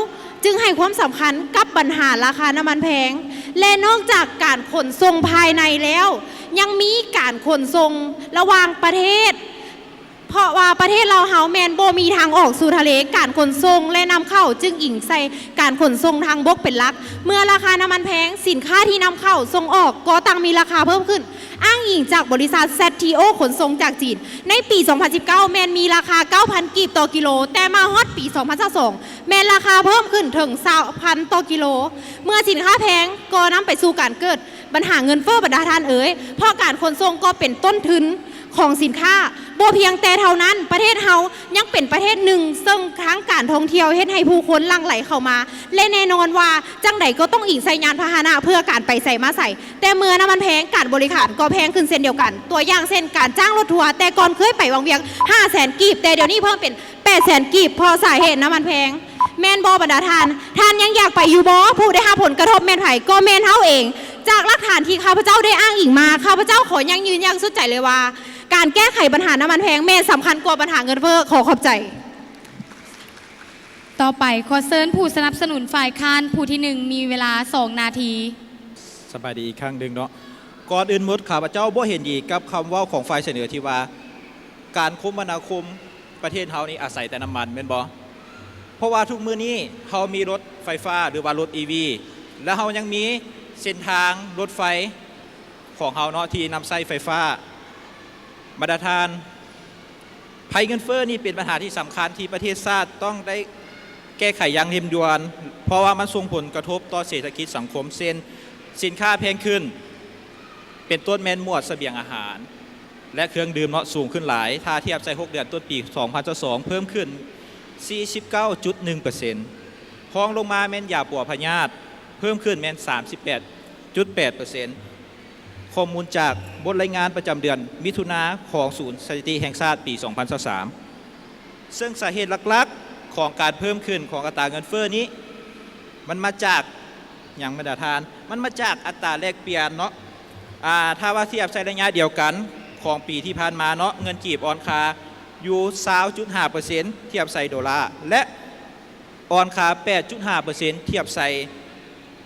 ຈຶ່ງໃຫ້ຄວາມສຳຄັນກັບບັນຫາລາຄານ້ຳມັນແພງ. ແລະ ນອກຈາກການຂົນສົ່ງພາຍໃນແລ້ວ, ຍັງມີການຂົນສົ່ງລະຫວ່າງປະເທດ, ເພາະວ່າປະເທດລາວເຮົາແມ່ນບໍ່ມີທາງອອກສູ່ທະເລ, ການຂົນສົ່ງ ແລະ ນຳເຂົ້າຈຶ່ງອີງໃສ່ການຂົນສົ່ງທາງບົກເປັນຫຼັກ. ເມື່ອລາຄານ້ຳມັນແພງ, ສິນຄ້າທີ່ນຳເຂົ້າສົ່ງອອກກໍຕ້ອງມີລາຄາເພີ່ມຂຶ້ນ. ອ້າງອີງຈາກບໍລິສັດ ແຊັດທີໂອ ຂົນສົ່ງຈາກຈີນ, ໃນປີສອງພັນສິບເກົ້າ ແມ່ນມີລາຄາເກົ້າພັນກີບຕໍ່ກິໂລ, ແຕ່ມາຮອດປີສອງພັນຊາວສອງ ແມ່ນລາຄາເພີ່ມຂຶ້ນເຖິງຊາວພັນຕໍ່ກິໂລ. ເມື່ອສິນຄ້າແພງກໍນຳໄປສູ່ການເກີດບັນຫາເງິນເຟີ້ບັນດາທ່ານເອີຍ, ເພາະການຂົນສົ່ງກໍເປັນຕົ້ນທຶນຂອງສິນຄ້າ. ບໍ່ພຽງແຕ່ເທົ່ານັ້ນ, ປະເທດເຮົາຍັງເປັນປະເທດໜຶ່ງເຊິ່ງທາງການທ່ອງທ່ຽວເຮັດໃຫ້ຜູ້ຄົນຫຼັ່ງໄຫຼເຂົ້າມາ, ແລະ ແນ່ນອນວ່າຈັ່ງໃດກໍຕ້ອງອີງໃສ່ຍານພາຫະນະເພື່ອການໄປໃສມາໃສ. ແຕ່ເມື່ອນ້ຳມັນແພງ, ການບໍລິການກໍແພງຂຶ້ນເຊັ່ນດຽວກັນ. ຕົວຢ່າງເຊັ່ນ ການຈ້າງລົດທົວ, ແຕ່ກ່ອນເຄີຍໄປວັງວຽງຫ້າແສນກີບ, ແຕ່ດຽວນີ້ເພີ່ມເປັນແປດແສນກີບ ເພາະສາເຫດນ້ຳມັນແພງ. ແມ່ນບໍ່ບັນດາທ່ານ? ທ່ານຍັງຢາກໄປຢູ່ບໍ່? ຜູ້ໄດ້ຮັບຜົນກະທົບແມ່ນໃຜ? ກໍແມ່ນເຮົາເອງ. ຈາກຫຼັກຖານທີ່ຂ້າພະເຈົ້າໄດ້ອ້າງອີງມາ, ຂ້າພະເຈົ້າຂໍຢັ້ງຢືນຢ່າງສຸດໃຈເລີຍວ່າ ການແກ້ໄຂບັນຫານ້ຳມັນແພງແມ່ນສຳຄັນກວ່າບັນຫາເງິນເຟີ້. ຂໍຂອບໃຈ. ຕໍ່ໄປ ຂໍເຊີນຜູ້ສະໜັບສະໜູນຝ່າຍຄ້ານຜູ້ທີໜຶ່ງ ມີເວລາສອງນາທີ. ສະບາຍດີອີກຄັ້ງໜຶ່ງເນາະ. ກ່ອນອື່ນໝົດ ຂ້າພະເຈົ້າບໍ່ເຫັນດີກັບຄຳເວົ້າຂອງຝ່າຍສະເໜີທີ່ວ່າ ການຄົມມະນາຄົມປະເທດເຮົານີ້ອາໄສແຕ່ນ້ຳມັນ ແມ່ນບໍ່? ເພາະວ່າທຸກມື້ນີ້ເຮົາມີລົດໄຟຟ້າ ຫຼືວ່າລົດອີວີ ແລະ ເຮົາຍັງມີເສັ້ນທາງລົດໄຟຂອງເຮົາເນາະ ທີ່ນຳໃຊ້ໄຟຟ້າ. ບັນດາທ່ານ, ໄພເງິນເຟີ້ນີ້ເປັນບັນຫາທີ່ສຳຄັນທີ່ປະເທດຊາດຕ້ອງໄດ້ແກ້ໄຂຢ່າງເລັ່ງດ່ວນ, ເພາະວ່າມັນສົ່ງຜົນກະທົບຕໍ່ເສດຖະກິດສັງຄົມ ເຊັ່ນ ສິນຄ້າແພງຂຶ້ນ, ເປັນຕົ້ນແມ່ນໝວດສະບຽງອາຫານ ແລະ ເຄື່ອງດື່ມເນາະ ສູງຂຶ້ນຫຼາຍ ຖ້າທຽບໃສ່ຫົກເດືອນຕົ້ນປີສອງພັນຊາວສອງ ເພີ່ມຂຶ້ນສີ່ສິບເກົ້າຈຸດໜຶ່ງເປີເຊັນ. ຮອງລົງມາແມ່ນຢາປົວພະຍາດ ເພີ່ມຂຶ້ນແມ່ນສາມສິບແປດຈຸດແປດເປີເຊັນ. ຂໍ້ມູນຈາກບົດລາຍງານປະຈຳເດືອນມິຖຸນາຂອງສູນສະຖິຕິແຫ່ງຊາດປີສອງພັນຊາວສາມ ເຊິ່ງສາເຫດຫຼັກໆຂອງການເພີ່ມຂຶ້ນຂອງອັດຕາເງິນເຟີ້ນີ້ ມັນມາຈາກຫຍັງບັນດາທ່ານ? ມັນມາຈາກອັດຕາແລກປ່ຽນເນາະ. ອາ ຖ້າວ່າທຽບໃສ່ໄລຍະດຽວກັນຂອງປີທີ່ຜ່ານມາເນາະ, ເງິນກີບອ່ອນຄ່າຢູ່ຊາວຈຸດຫ້າເປີເຊັນ ທຽບໃສ່ໂດລາ ແລະ ອ່ອນຄ່າແປດຈຸດຫ້າເປີເຊັນ ທຽບໃສ່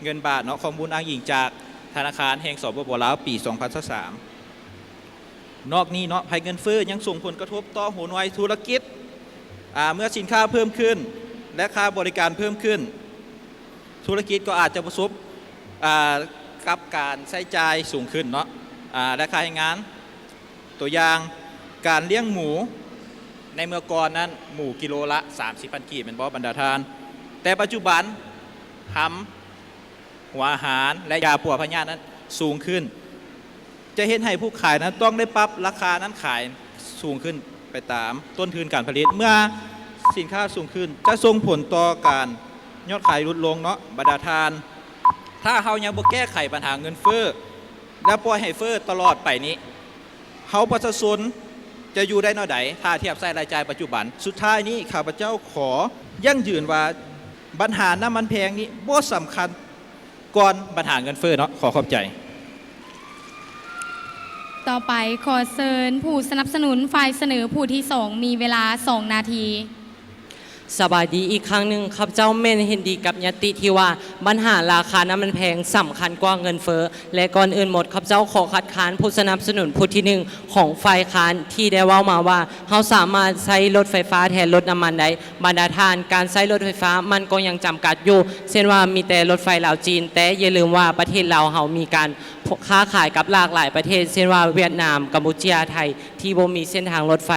ເງິນບາດເນາະ, ຂໍ້ມູນອ້າງອີງຈາກທະນາຄານແຫ່ງ ສປປ ລາວ ປີສອງພັນຊາວສາມ. ນອກນີ້ເນາະ, ໄພເງິນເຟີ້ຍັງສົ່ງຜົນກະທົບຕໍ່ຫົວໜ່ວຍທຸລະກິດ. ອາ ເມື່ອສິນຄ້າເພີ່ມຂຶ້ນ ແລະ ຄ່າບໍລິການເພີ່ມຂຶ້ນ, ທຸລະກິດກໍອາດຈະປະສົບ ອາ ກັບການໃຊ້ຈ່າຍສູງຂຶ້ນເນາະ, ອາ ແລະ ຄ່າແຮງງານ. ຕົວຢ່າງ, ການລ້ຽງໝູໃນເມື່ອກ່ອນນັ້ນ ໝູກິໂລລະສາມສິບພັນກີບ ແມ່ນບໍ່ບັນດາທ່ານ? ແຕ່ປັດຈຸບັນ ຫຳ, ຫົວອາຫານ ແລະ ຢາປົວພະຍາດນັ້ນສູງຂຶ້ນ, ຈະເຮັດໃຫ້ຜູ້ຂາຍນັ້ນຕ້ອງໄດ້ປັບລາຄານັ້ນຂາຍສູງຂຶ້ນໄປຕາມຕົ້ນທຶນການຜະລິດ. ເມື່ອສິນຄ້າສູງຂຶ້ນ ຈະສົ່ງຜົນຕໍ່ການຍອດຂາຍຫຼຸດລົງເນາະບັນດາທ່ານ. ຖ້າເຮົາຍັງບໍ່ແກ້ໄຂບັນຫາເງິນເຟີ້ ແລະ ປ່ອຍໃຫ້ເຟີ້ຕະຫຼອດໄປນີ້, ເຮົາປະຊາຊົນຈະຢູ່ໄດ້ແນວໃດ ຖ້າທຽບໃສ່ລາຍຈ່າຍປັດຈຸບັນ? ສຸດທ້າຍນີ້ ຂ້າພະເຈົ້າຂໍຢັ້ງຢືນວ່າ ບັນຫານ້ຳມັນແພງນີ້ບໍ່ສຳຄັນກ່ອນບັນຫາເງິນເຟີ້ເນາະ. ຂໍຂອບໃຈ. ຕໍ່ໄປ ຂໍເຊີນຜູ້ສະໜັບສະໜູນຝ່າຍສະເໜີຜູ້ທີສອງ ມີເວລາສອງນາທີ. ສະບາຍດີອີກຄັ້ງໜຶ່ງ, ຂ້າພະເຈົ້າແມ່ນເຫັນດີກັບຍະຕິທີ່ວ່າບັນຫາລາຄານ້ຳມັນແພງສຳຄັນກວ່າເງິນເຟີ້ ແລະ ກ່ອນອື່ນໝົດ ຂ້າພະເຈົ້າຂໍຄັດຄ້ານຜູ້ສະໜັບສະໜູນຜູ້ທີໜຶ່ງຂອງຝ່າຍຄ້ານທີ່ໄດ້ເວົ້າມາວ່າ ເຮົາສາມາດໃຊ້ລົດໄຟຟ້າແທນລົດນ້ຳມັນໄດ້. ບັນດາທ່ານ, ການໃຊ້ລົດໄຟຟ້າມັນກໍຍັງຈຳກັດຢູ່, ເຊັ່ນວ່າມີແຕ່ລົດໄຟລາວ-ຈີນ, ແຕ່ຢ່າລືມວ່າປະເທດລາວເຮົາມີການຄ້າຂາຍກັບຫຼາກຫຼາຍປະເທດ, ເຊັ່ນວ່າຫວຽດນາມ, ກຳປູເຈຍ, ໄທ ທີ່ບໍ່ມີເສັ້ນທາງລົດໄຟ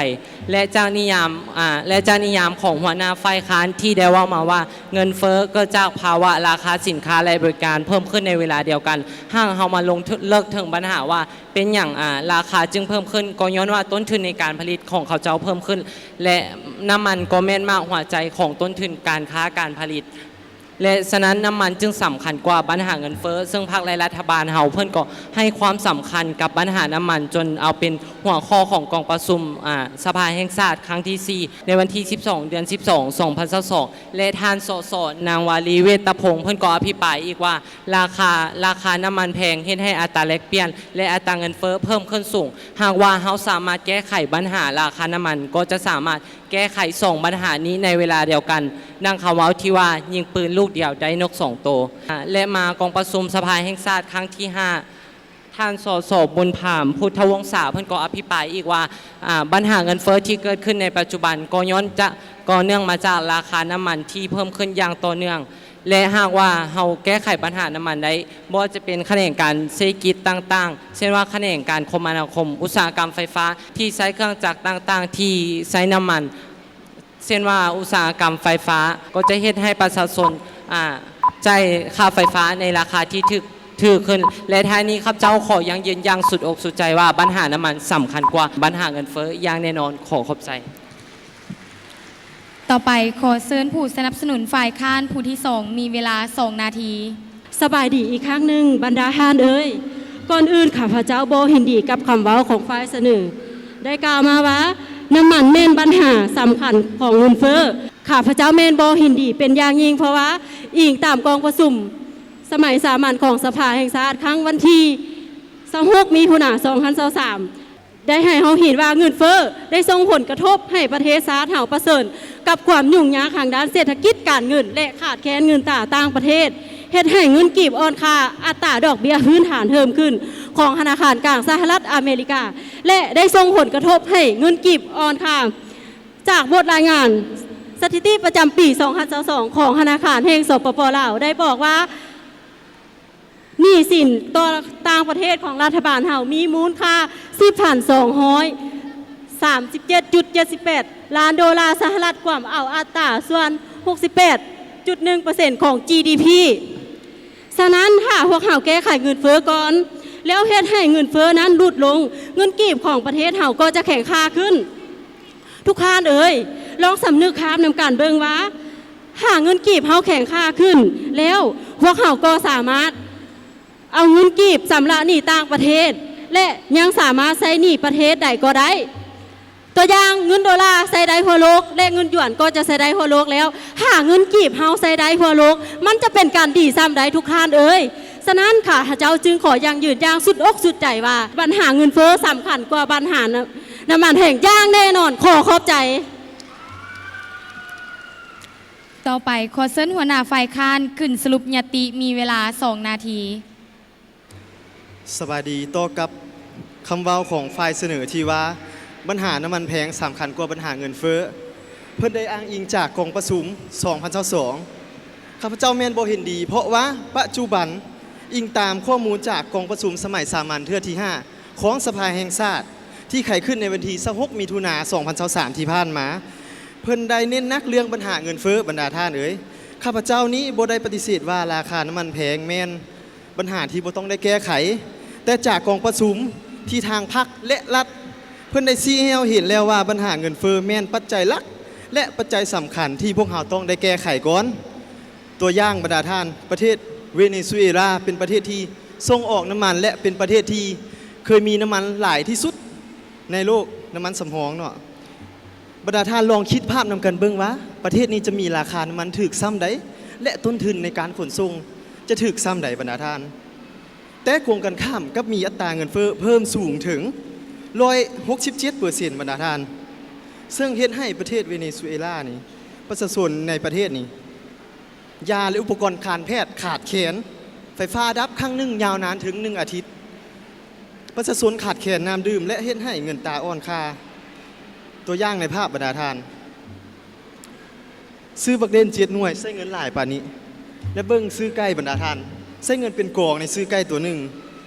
ແລະ ຈາກນິຍາມ ອາ ແລະ ຈາກນິຍາມຂອງຫົວໜ້າຝ່າຍຄ້ານທີ່ໄດ້ເວົ້າມາວ່າ ເງິນເຟີ້ເກີດຈາກພາວະລາຄາສິນຄ້າ ແລະ ບໍລິການເພີ່ມຂຶ້ນໃນເວລາດຽວກັນ. ຫາກເຮົາມາລົງເລິກເຖິງບັນຫາວ່າເປັນຫຍັງ ອາ ລາຄາຈຶ່ງເພີ່ມຂຶ້ນ, ກໍຍ້ອນວ່າຕົ້ນທຶນໃນການຜະລິດຂອງເຂົາເຈົ້າເພີ່ມຂຶ້ນ ແລະ ນ້ຳມັນກໍແມ່ນໝາກຫົວໃຈຂອງຕົ້ນທຶນການຄ້າການຜະລິດ. ແລະ ສະນັ້ນ ນ້ຳມັນຈຶ່ງສຳຄັນກວ່າບັນຫາເງິນເຟີ້, ເຊິ່ງພັກ ແລະ ລັດຖະບານເຮົາເພິ່ນກໍໃຫ້ຄວາມສຳຄັນກັບບັນຫານ້ຳມັນ ຈົນເອົາເປັນຫົວຂໍ້ຂອງກອງປະຊຸມ ອາ ສະພາແຫ່ງຊາດຄັ້ງທີສີ່ ໃນວັນທີສິບສອງ ເດືອນສິບສອງ ສອງພັນຊາວສອງ ແລະ ທ່ານ ສສ ນາງ ວາລີ ເວດຕະພົງ ເພິ່ນກໍອະພິປາຍອີກວ່າ ລາຄາ ລາຄານ້ຳມັນແພງເຮັດໃຫ້ອັດຕາແລກປ່ຽນ ແລະ ອັດຕາເງິນເຟີ້ເພີ່ມຂຶ້ນສູງ. ຫາກວ່າເຮົາສາມາດແກ້ໄຂບັນຫາລາຄານ້ຳມັນ ກໍຈະສາມາດ ແກ້ໄຂສອງບັນຫານີ້ໃນເວລາດຽວກັນ, ດັ່ງຄຳເວົ້າທີ່ວ່າ ຍິງປືນລູກດຽວໄດ້ນົກສອງໂຕ. ອາ ແລະ ມາກອງປະຊຸມສະພາແຫ່ງຊາດຄັ້ງທີຫ້າ ທ່ານ ສສ ບຸນພາມ ພຸດທະວົງສາ ເພິ່ນກໍອະພິປາຍອີກວ່າ ອາ ບັນຫາເງິນເຟີ້ທີ່ເກີດຂຶ້ນໃນປັດຈຸບັນ ກໍຍ້ອນຈະ ກໍເນື່ອງມາຈາກລາຄານ້ຳມັນທີ່ເພີ່ມຂຶ້ນຢ່າງຕໍ່ເນື່ອງ. ແລະ ຫາກວ່າເຮົາແກ້ໄຂບັນຫານ້ຳມັນໄດ້, ບໍ່ວ່າຈະເປັນຂະແໜງການເສດຖະກິດຕ່າງໆ ເຊັ່ນວ່າຂະແໜງການຄົມມະນາຄົມ, ອຸດສາຫະກຳໄຟຟ້າທີ່ໃຊ້ເຄື່ອງຈັກຕ່າງໆທີ່ໃຊ້ນ້ຳມັນ, ເຊັ່ນວ່າອຸດສາຫະກຳໄຟຟ້າ ກໍຈະເຮັດໃຫ້ປະຊາຊົນ ອາ ຈ່າຍຄ່າໄຟຟ້າໃນລາຄາທີ່ຖືກ ຖືກຂຶ້ນ. ແລະ ທ້າຍນີ້ ຂ້າພະເຈົ້າຂໍຢັ້ງຢືນຢ່າງສຸດອົກສຸດໃຈວ່າບັນຫານ້ຳມັນສຳຄັນກວ່າບັນຫາເງິນເຟີ້ຢ່າງແນ່ນອນ. ຂໍຂອບໃຈ. ຕໍ່ໄປ ຂໍເຊີນຜູ້ສະໜັບສະໜູນຝ່າຍຄ້ານຜູ້ທີສອງ ມີເວລາສອງນາທີ. ສະບາຍດີອີກຄັ້ງໜຶ່ງ ບັນດາທ່ານເອີຍ. ກ່ອນອື່ນ ຂ້າພະເຈົ້າບໍ່ເຫັນດີກັບຄຳເວົ້າຂອງຝ່າຍສະເໜີ ໄດ້ກ່າວມາວ່າ ນ້ຳມັນແມ່ນບັນຫາສຳຄັນຂອງເງິນເຟີ້. ຂ້າພະເຈົ້າແມ່ນບໍ່ເຫັນດີເປັນຢ່າງຍິ່ງ, ເພາະວ່າອີງຕາມກອງປະຊຸມສະໄໝສາມັນຂອງສະພາແຫ່ງຊາດ ຄັ້ງວັນທີຊາວຫົກ ມິຖຸນາ ສອງພັນຊາວສາມ ໄດ້ໃຫ້ເຮົາເຫັນວ່າເງິນເຟີ້ໄດ້ສົ່ງຜົນກະທົບໃຫ້ປະເທດຊາດເຮົາປະເຊີນກັບຄວາມຫຍຸ້ງຍາກທາງດ້ານເສດຖະກິດການເງິນ ແລະ ຂາດແຄນເງິນຕາຕ່າງປະເທດ, ເຮັດໃຫ້ເງິນກີບອ່ອນຄ່າ, ອັດຕາດອກເບ້ຍພື້ນຖານເພີ່ມຂຶ້ນຂອງທະນາຄານກາງສະຫະລັດອາເມລິກາ ແລະ ໄດ້ສົ່ງຜົນກະທົບໃຫ້ເງິນກີບອ່ອນຄ່າ. ຈາກບົດລາຍງານສະຖິຕິປະຈຳປີ ສອງພັນຊາວສອງ ຂອງທະນາຄານແຫ່ງ ສປປ ລາວ ໄດ້ບອກວ່າ ໜີ້ສິນຕໍ່ຕ່າງປະເທດຂອງລັດຖະບານເຮົາມີມູນຄ່າ ສິບພັນສອງຮ້ອຍສາມສິບເຈັດຈຸດເຈັດສິບແປດ ລ້ານໂດລາສະຫະລັດ, ກວມເອົາອັດຕາສ່ວນ ຫົກສິບແປດຈຸດໜຶ່ງເປີເຊັນ ຂອງ ຈີດີພີ. ສະນັ້ນ ຖ້າພວກເຮົາແກ້ໄຂເງິນເຟີ້ກ່ອນ ແລ້ວເຮັດໃຫ້ເງິນເຟີ້ນັ້ນຫຼຸດລົງ, ເງິນກີບຂອງປະເທດເຮົາກໍຈະແຂງຄ່າຂຶ້ນ. ທຸກທ່ານເອີຍ, ລອງສຳນຶກຄາບນຳກັນເບິ່ງວ່າ ຖ້າເງິນກີບເຮົາແຂງຄ່າຂຶ້ນແລ້ວ, ພວກເຮົາກໍສາມາດເອົາເງິນກີບຊຳລະໜີ້ຕ່າງປະເທດ ແລະ ຍັງສາມາດໃຊ້ໜີ້ປະເທດໃດກໍໄດ້. ຕົວຢ່າງ, ເງິນໂດລາໃຊ້ໄດ້ທົ່ວໂລກ ແລະ ເງິນຢວນກໍຈະໃຊ້ໄດ້ທົ່ວໂລກແລ້ວ, ຖ້າເງິນກີບເຮົາໃຊ້ໄດ້ທົ່ວໂລກ, ມັນຈະເປັນການດີສ່ຳໃດ, ທຸກທ່ານເອີຍ. ສະນັ້ນ ຂ້າພະເຈົ້າຈຶ່ງຂໍຢັ້ງຢືນຢ່າງສຸດອົກສຸດໃຈວ່າ ບັນຫາເງິນເຟີ້ສຳຄັນກວ່າບັນຫານ້ຳ ນ້ຳມັນແພງຢ່າງແນ່ນອນ. ຂໍຂອບໃຈ. ຕໍ່ໄປ ຂໍເຊີນຫົວໜ້າຝ່າຍຄ້ານຂຶ້ນສະຫຼຸບຍະຕິ, ມີເວລາສອງນາທີ. ສະບາຍດີ. ຕໍ່ກັບຄຳເວົ້າຂອງຝ່າຍສະເໜີທີ່ວ່າ ບັນຫານ້ຳມັນແພງສຳຄັນກວ່າບັນຫາເງິນເຟີ້, ເພິ່ນໄດ້ອ້າງອີງຈາກກອງປະຊຸມ ສອງພັນຊາວສອງ. ຂ້າພະເຈົ້າແມ່ນບໍ່ເຫັນດີ, ເພາະວ່າປັດຈຸບັນ, ອີງຕາມຂໍ້ມູນຈາກກອງປະຊຸມສະໄໝສາມັນເທື່ອທີຫ້າ ຂອງສະພາແຫ່ງຊາດ ທີ່ໄຂຂຶ້ນໃນວັນທີຊາວຫົກ ມິຖຸນາ ສອງພັນຊາວສາມ ທີ່ຜ່ານມາ, ເພິ່ນໄດ້ເນັ້ນໜັກເລື່ອງບັນຫາເງິນເຟີ້. ບັນດາທ່ານເອີຍ, ຂ້າພະເຈົ້ານີ້ບໍ່ໄດ້ປະຕິເສດວ່າລາຄານ້ຳມັນແພງແມ່ນບັນຫາທີ່ບໍ່ຕ້ອງໄດ້ແກ້ໄຂ, ແຕ່ຈາກກອງປະຊຸມທີ່ທາງພັກ ແລະ ລັດ ເພິ່ນໄດ້ຊີ້ໃຫ້ເຮົາເຫັນແລ້ວວ່າບັນຫາເງິນເຟີ້ແມ່ນປັດໄຈຫຼັກ ແລະ ປັດໄຈສຳຄັນທີ່ພວກເຮົາຕ້ອງໄດ້ແກ້ໄຂກ່ອນ. ຕົວຢ່າງບັນດາທ່ານ, ປະເທດເວເນຊູເອລາເປັນປະເທດທີ່ສົ່ງອອກນ້ຳມັນ ແລະ ເປັນປະເທດທີ່ເຄີຍມີນ້ຳມັນຫຼາຍທີ່ສຸດໃນໂລກ, ນ້ຳມັນສຳຮອງເນາະ. ບັນດາທ່ານລອງຄິດພາບນຳກັນເບິ່ງວ່າ ປະເທດນີ້ຈະມີລາຄານ້ຳມັນຖືກສ່ຳໃດ ແລະ ຕົ້ນທຶນໃນການຂົນສົ່ງຈະຖືກສ່ຳໃດ, ບັນດາທ່ານ. ແຕ່ກົງກັນຂ້າມກັບມີອັດຕາເງິນເຟີ້ເພີ່ມສູງເຖິງ ຮ້ອຍຫົກສິບເຈັດເປີເຊັນ ບັນດາທ່ານ, ເຊິ່ງເຮັດໃຫ້ປະເທດເວເນຊູເອລານີ້ ປະຊາຊົນໃນປະເທດນີ້ ຢາ ແລະ ອຸປະກອນການແພດຂາດແຄນ, ໄຟຟ້າດັບຄັ້ງໜຶ່ງຍາວນານເຖິງໜຶ່ງອາທິດ, ປະຊາຊົນຂາດແຄນນ້ຳດື່ມ ແລະ ເຮັດໃຫ້ເງິນຕາອ່ອນຄ່າ. ຕົວຢ່າງໃນພາບບັນດາທ່ານ, ຊື້ບັກເດນເຈັດໜ່ວຍໃຊ້ເງິນຫຼາຍປານນີ້ ແລະ ເບິ່ງຊື້ໄກ່ບັນດາທ່ານ ໃຊ້ເງິນເປັນກອງໃນຊື້ໄກ່ຕົວໜຶ່ງ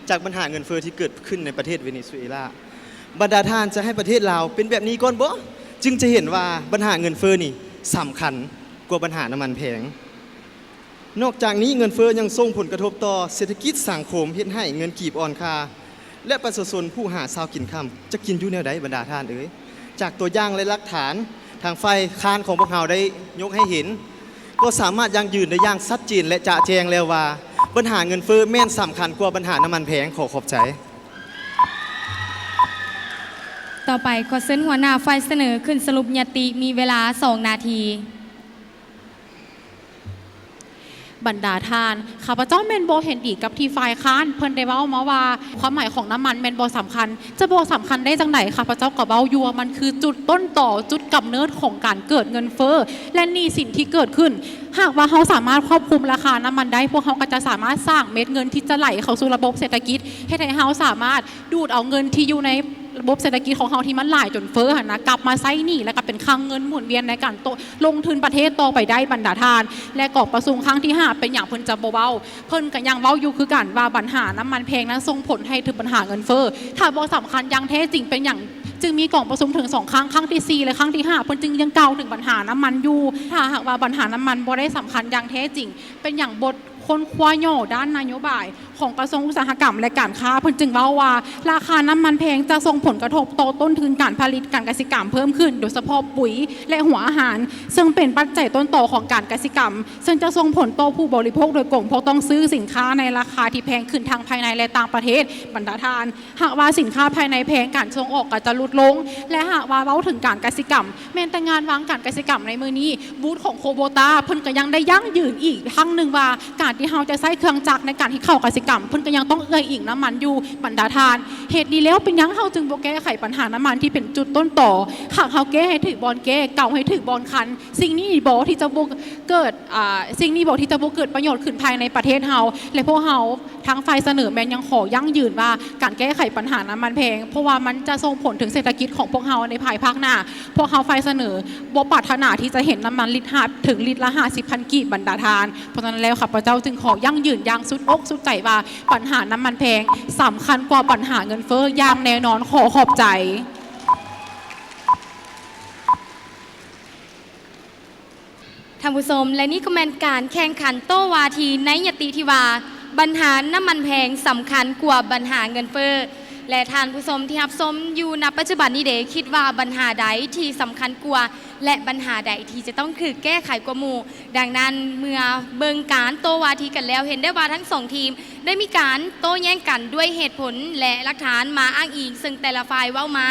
ຈາກບັນຫາເງິນເຟີ້ທີ່ເກີດຂຶ້ນໃນປະເທດເວເນຊູເອລາ. ບັນດາທ່ານຈະໃຫ້ປະເທດລາວເປັນແບບນີ້ກ່ອນບໍ? ຈຶ່ງຈະເຫັນວ່າບັນຫາເງິນເຟີ້ນີ້ສຳຄັນກວ່າບັນຫານ້ຳມັນແພງ. ນອກຈາກນີ້ເງິນເຟີ້ຍັງສົ່ງຜົນກະທົບຕໍ່ເສດຖະກິດສັງຄົມ ເຮັດໃຫ້ເງິນກີບອ່ອນຄ່າ ແລະ ປະຊາຊົນຜູ້ຫາເຊົ້າກິນຄ່ຳ ຈະກິນຢູ່ແນວໃດບັນດາທ່ານເອີຍ? ຈາກຕົວຢ່າງ ແລະ ຫຼັກຖານທາງຝ່າຍຄ້ານຂອງພວກເຮົາໄດ້ຍົກໃຫ້ເຫັນ ກໍສາມາດຢັ້ງຢືນໄດ້ຢ່າງຊັດເຈນ ແລະ ຈະແຈ້ງແລ້ວວ່າ ບັນຫາເງິນເຟີ້ແມ່ນສຳຄັນກວ່າບັນຫານ້ຳມັນແພງ. ຂໍຂອບໃຈ. ຕໍ່ໄປ ຂໍເຊີນຫົວໜ້າຝ່າຍສະເໜີຂຶ້ນສະຫຼຸບຍະຕິ ມີເວລາສອງນາທີ. ບັນດາທ່ານ, ຂ້າພະເຈົ້າແມ່ນບໍ່ເຫັນດີກັບທີ່ຝ່າຍຄ້ານເພິ່ນໄດ້ເວົ້າມາວ່າ ຄວາມໝາຍຂອງນ້ຳມັນແມ່ນບໍ່ສຳຄັນ. ຈະບໍ່ສຳຄັນໄດ້ຈັ່ງໃດ? ຂ້າພະເຈົ້າກໍເວົ້າຢູ່ວ່າມັນຄືຈຸດຕົ້ນຕໍ, ຈຸດກຳເນີດຂອງການເກີດເງິນເຟີ້ ແລະ ໜີ້ສິນທີ່ເກີດຂຶ້ນ. ຫາກວ່າເຮົາສາມາດຄວບຄຸມລາຄານ້ຳມັນໄດ້, ພວກເຮົາກໍຈະສາມາດສ້າງເມັດເງິນທີ່ຈະໄຫຼເຂົ້າສູ່ລະບົບເສດຖະກິດ, ເຮັດໃຫ້ເຮົາສາມາດ ດູດເອົາເງິນທີ່ຢູ່ໃນລະບົບເສດຖະກິດຂອງເຮົາທີ່ມັນຫຼາຍຈົນເຟີ້ຫັ້ນນະ ກັບມາໃຊ້ໜີ້ ແລ້ວກໍເປັນຄັງເງິນໝູນວຽນໃນການໂຕະ ລົງທຶນປະເທດຕໍ່ໄປໄດ້ບັນດາທ່ານ. ແລະ ກອງປະຊຸມຄັ້ງທີຫ້າ ເປັນຫຍັງເພິ່ນຈະບໍ່ເວົ້າ? ເພິ່ນກໍຍັງເວົ້າຢູ່ຄືກັນວ່າບັນຫານ້ຳມັນແພງນັ້ນສົ່ງຜົນໃຫ້ເຖິງບັນຫາເງິນເຟີ້. ຖ້າບໍ່ສຳຄັນຢ່າງແທ້ຈິງ ເປັນຫຍັງຈຶ່ງມີກອງປະຊຸມເຖິງສອງຄັ້ງ, ຄັ້ງທີສີ່ ແລະ ຄັ້ງທີຫ້າ ເພິ່ນຈຶ່ງຍັງກ່າວເຖິງບັນຫານ້ຳມັນຢູ່? ຖ້າຫາກວ່າບັນຫານ້ຳມັນບໍ່ໄດ້ສຳຄັນຢ່າງແທ້ຈິງ, ເປັນຫຍັງບົດ ຄົ້ນຄວ້າຫຍໍ້ດ້ານນະໂຍບາຍຂອງກະຊວງອຸດສາຫະກຳ ແລະ ການຄ້າ ເພິ່ນຈຶ່ງເວົ້າວ່າ ລາຄານ້ຳມັນແພງຈະສົ່ງຜົນກະທົບຕໍ່ຕົ້ນທຶນການຜະລິດການກະສິກຳເພີ່ມຂຶ້ນ, ໂດຍສະເພາະປຸ໋ຍ ແລະ ຫົວອາຫານ, ເຊິ່ງເປັນປັດໄຈຕົ້ນຕໍຂອງການກະສິກຳ, ເຊິ່ງຈະສົ່ງຜົນຕໍ່ຜູ້ບໍລິໂພກໂດຍກົງ, ເພາະຕ້ອງຊື້ສິນຄ້າໃນລາຄາທີ່ແພງຂຶ້ນທັງພາຍໃນ ແລະ ຕ່າງປະເທດ. ບັນດາທ່ານ, ຫາກວ່າສິນຄ້າພາຍໃນແພງ, ການສົ່ງອອກກໍຈະຫຼຸດລົງ, ແລະ ຫາກວ່າເວົ້າເຖິງການກະສິກຳ, ແມ່ນແຕ່ງານວາງການກະສິກຳໃນມື້ນີ້, ບູດຂອງໂຄໂບຕາ ເພິ່ນກໍຍັງໄດ້ຢັ້ງຢືນອີກຄັ້ງໜຶ່ງວ່າ ການທີ່ເຮົາຈະໃຊ້ເຄື່ອງຈັກໃນການເຮັດເຂົ້າກະສິກຳ ເພິ່ນກໍຍັງຕ້ອງເອື້ອຍອີງນ້ຳມັນຢູ່ ບັນດາທ່ານ. ເຫດນີ້ແລ້ວ ເປັນຫຍັງເຮົາຈຶ່ງບໍ່ແກ້ໄຂບັນຫານ້ຳມັນທີ່ເປັນຈຸດຕົ້ນຕໍ? ຫາກເຮົາແກ້ໃຫ້ຖືກບ່ອນແກ້, ເກົາໃຫ້ຖືກບ່ອນຂັນ, ສິ່ງນີ້ບໍທີ່ຈະບໍ່ເກີດ, ອາ, ສິ່ງນີ້ບໍທີ່ຈະບໍ່ເກີດປະໂຫຍດຂຶ້ນພາຍໃນປະເທດເຮົາ ແລະ ພວກເຮົາ ທາງຝ່າຍສະເໜີແມ່ນຍັງຂໍຢັ້ງຢືນວ່າ ການແກ້ໄຂບັນຫານ້ຳມັນແພງ ເພາະວ່າມັນຈະສົ່ງຜົນເຖິງເສດຖະກິດຂອງພວກເຮົາໃນພາຍພາກໜ້າ. ພວກເຮົາຝ່າຍສະເໜີບໍ່ປາດຖະໜາທີ່ຈະເຫັນນ້ຳມັນລິດຫ້າ ເຖິງລິດລະຫ້າສິບພັນກີບ ບັນດາທ່ານ. ເພາະສະນັ້ນແລ້ວ ຂ້າພະເຈົ້າຈຶ່ງຂໍຢັ້ງຢືນຢ່າງສຸດອົກສຸດໃຈວ່າ ບັນຫານ້ຳມັນແພງສຳຄັນກວ່າບັນຫາເງິນເຟີ້ຢ່າງແນ່ນອນ. ຂໍຂອບໃຈ. ທ່ານຜູ້ຊົມ ແລະ ນີ້ກໍແມ່ນການແຂ່ງຂັນໂຕ້ວາທີໃນຍະຕິທີ່ວ່າ ບັນຫານ້ຳມັນແພງສຳຄັນກວ່າບັນຫາເງິນເຟີ້ ແລະ ທ່ານຜູ້ຊົມທີ່ຮັບຊົມຢູ່ ນະ ປັດຈຸບັນນີ້ເດ ຄິດວ່າບັນຫາໃດທີ່ສຳຄັນກວ່າ ແລະ ບັນຫາໃດທີ່ຈະຕ້ອງຖືກແກ້ໄຂກວ່າໝູ່? ດັ່ງນັ້ນ ເມື່ອເບິ່ງການໂຕ້ວາທີກັນແລ້ວ ເຫັນໄດ້ວ່າທັງສອງທີມໄດ້ມີການໂຕ້ແຍ້ງກັນດ້ວຍເຫດຜົນ ແລະ ຫຼັກຖານມາອ້າງອີງ ເຊິ່ງແຕ່ລະຝ່າຍເວົ້າມາ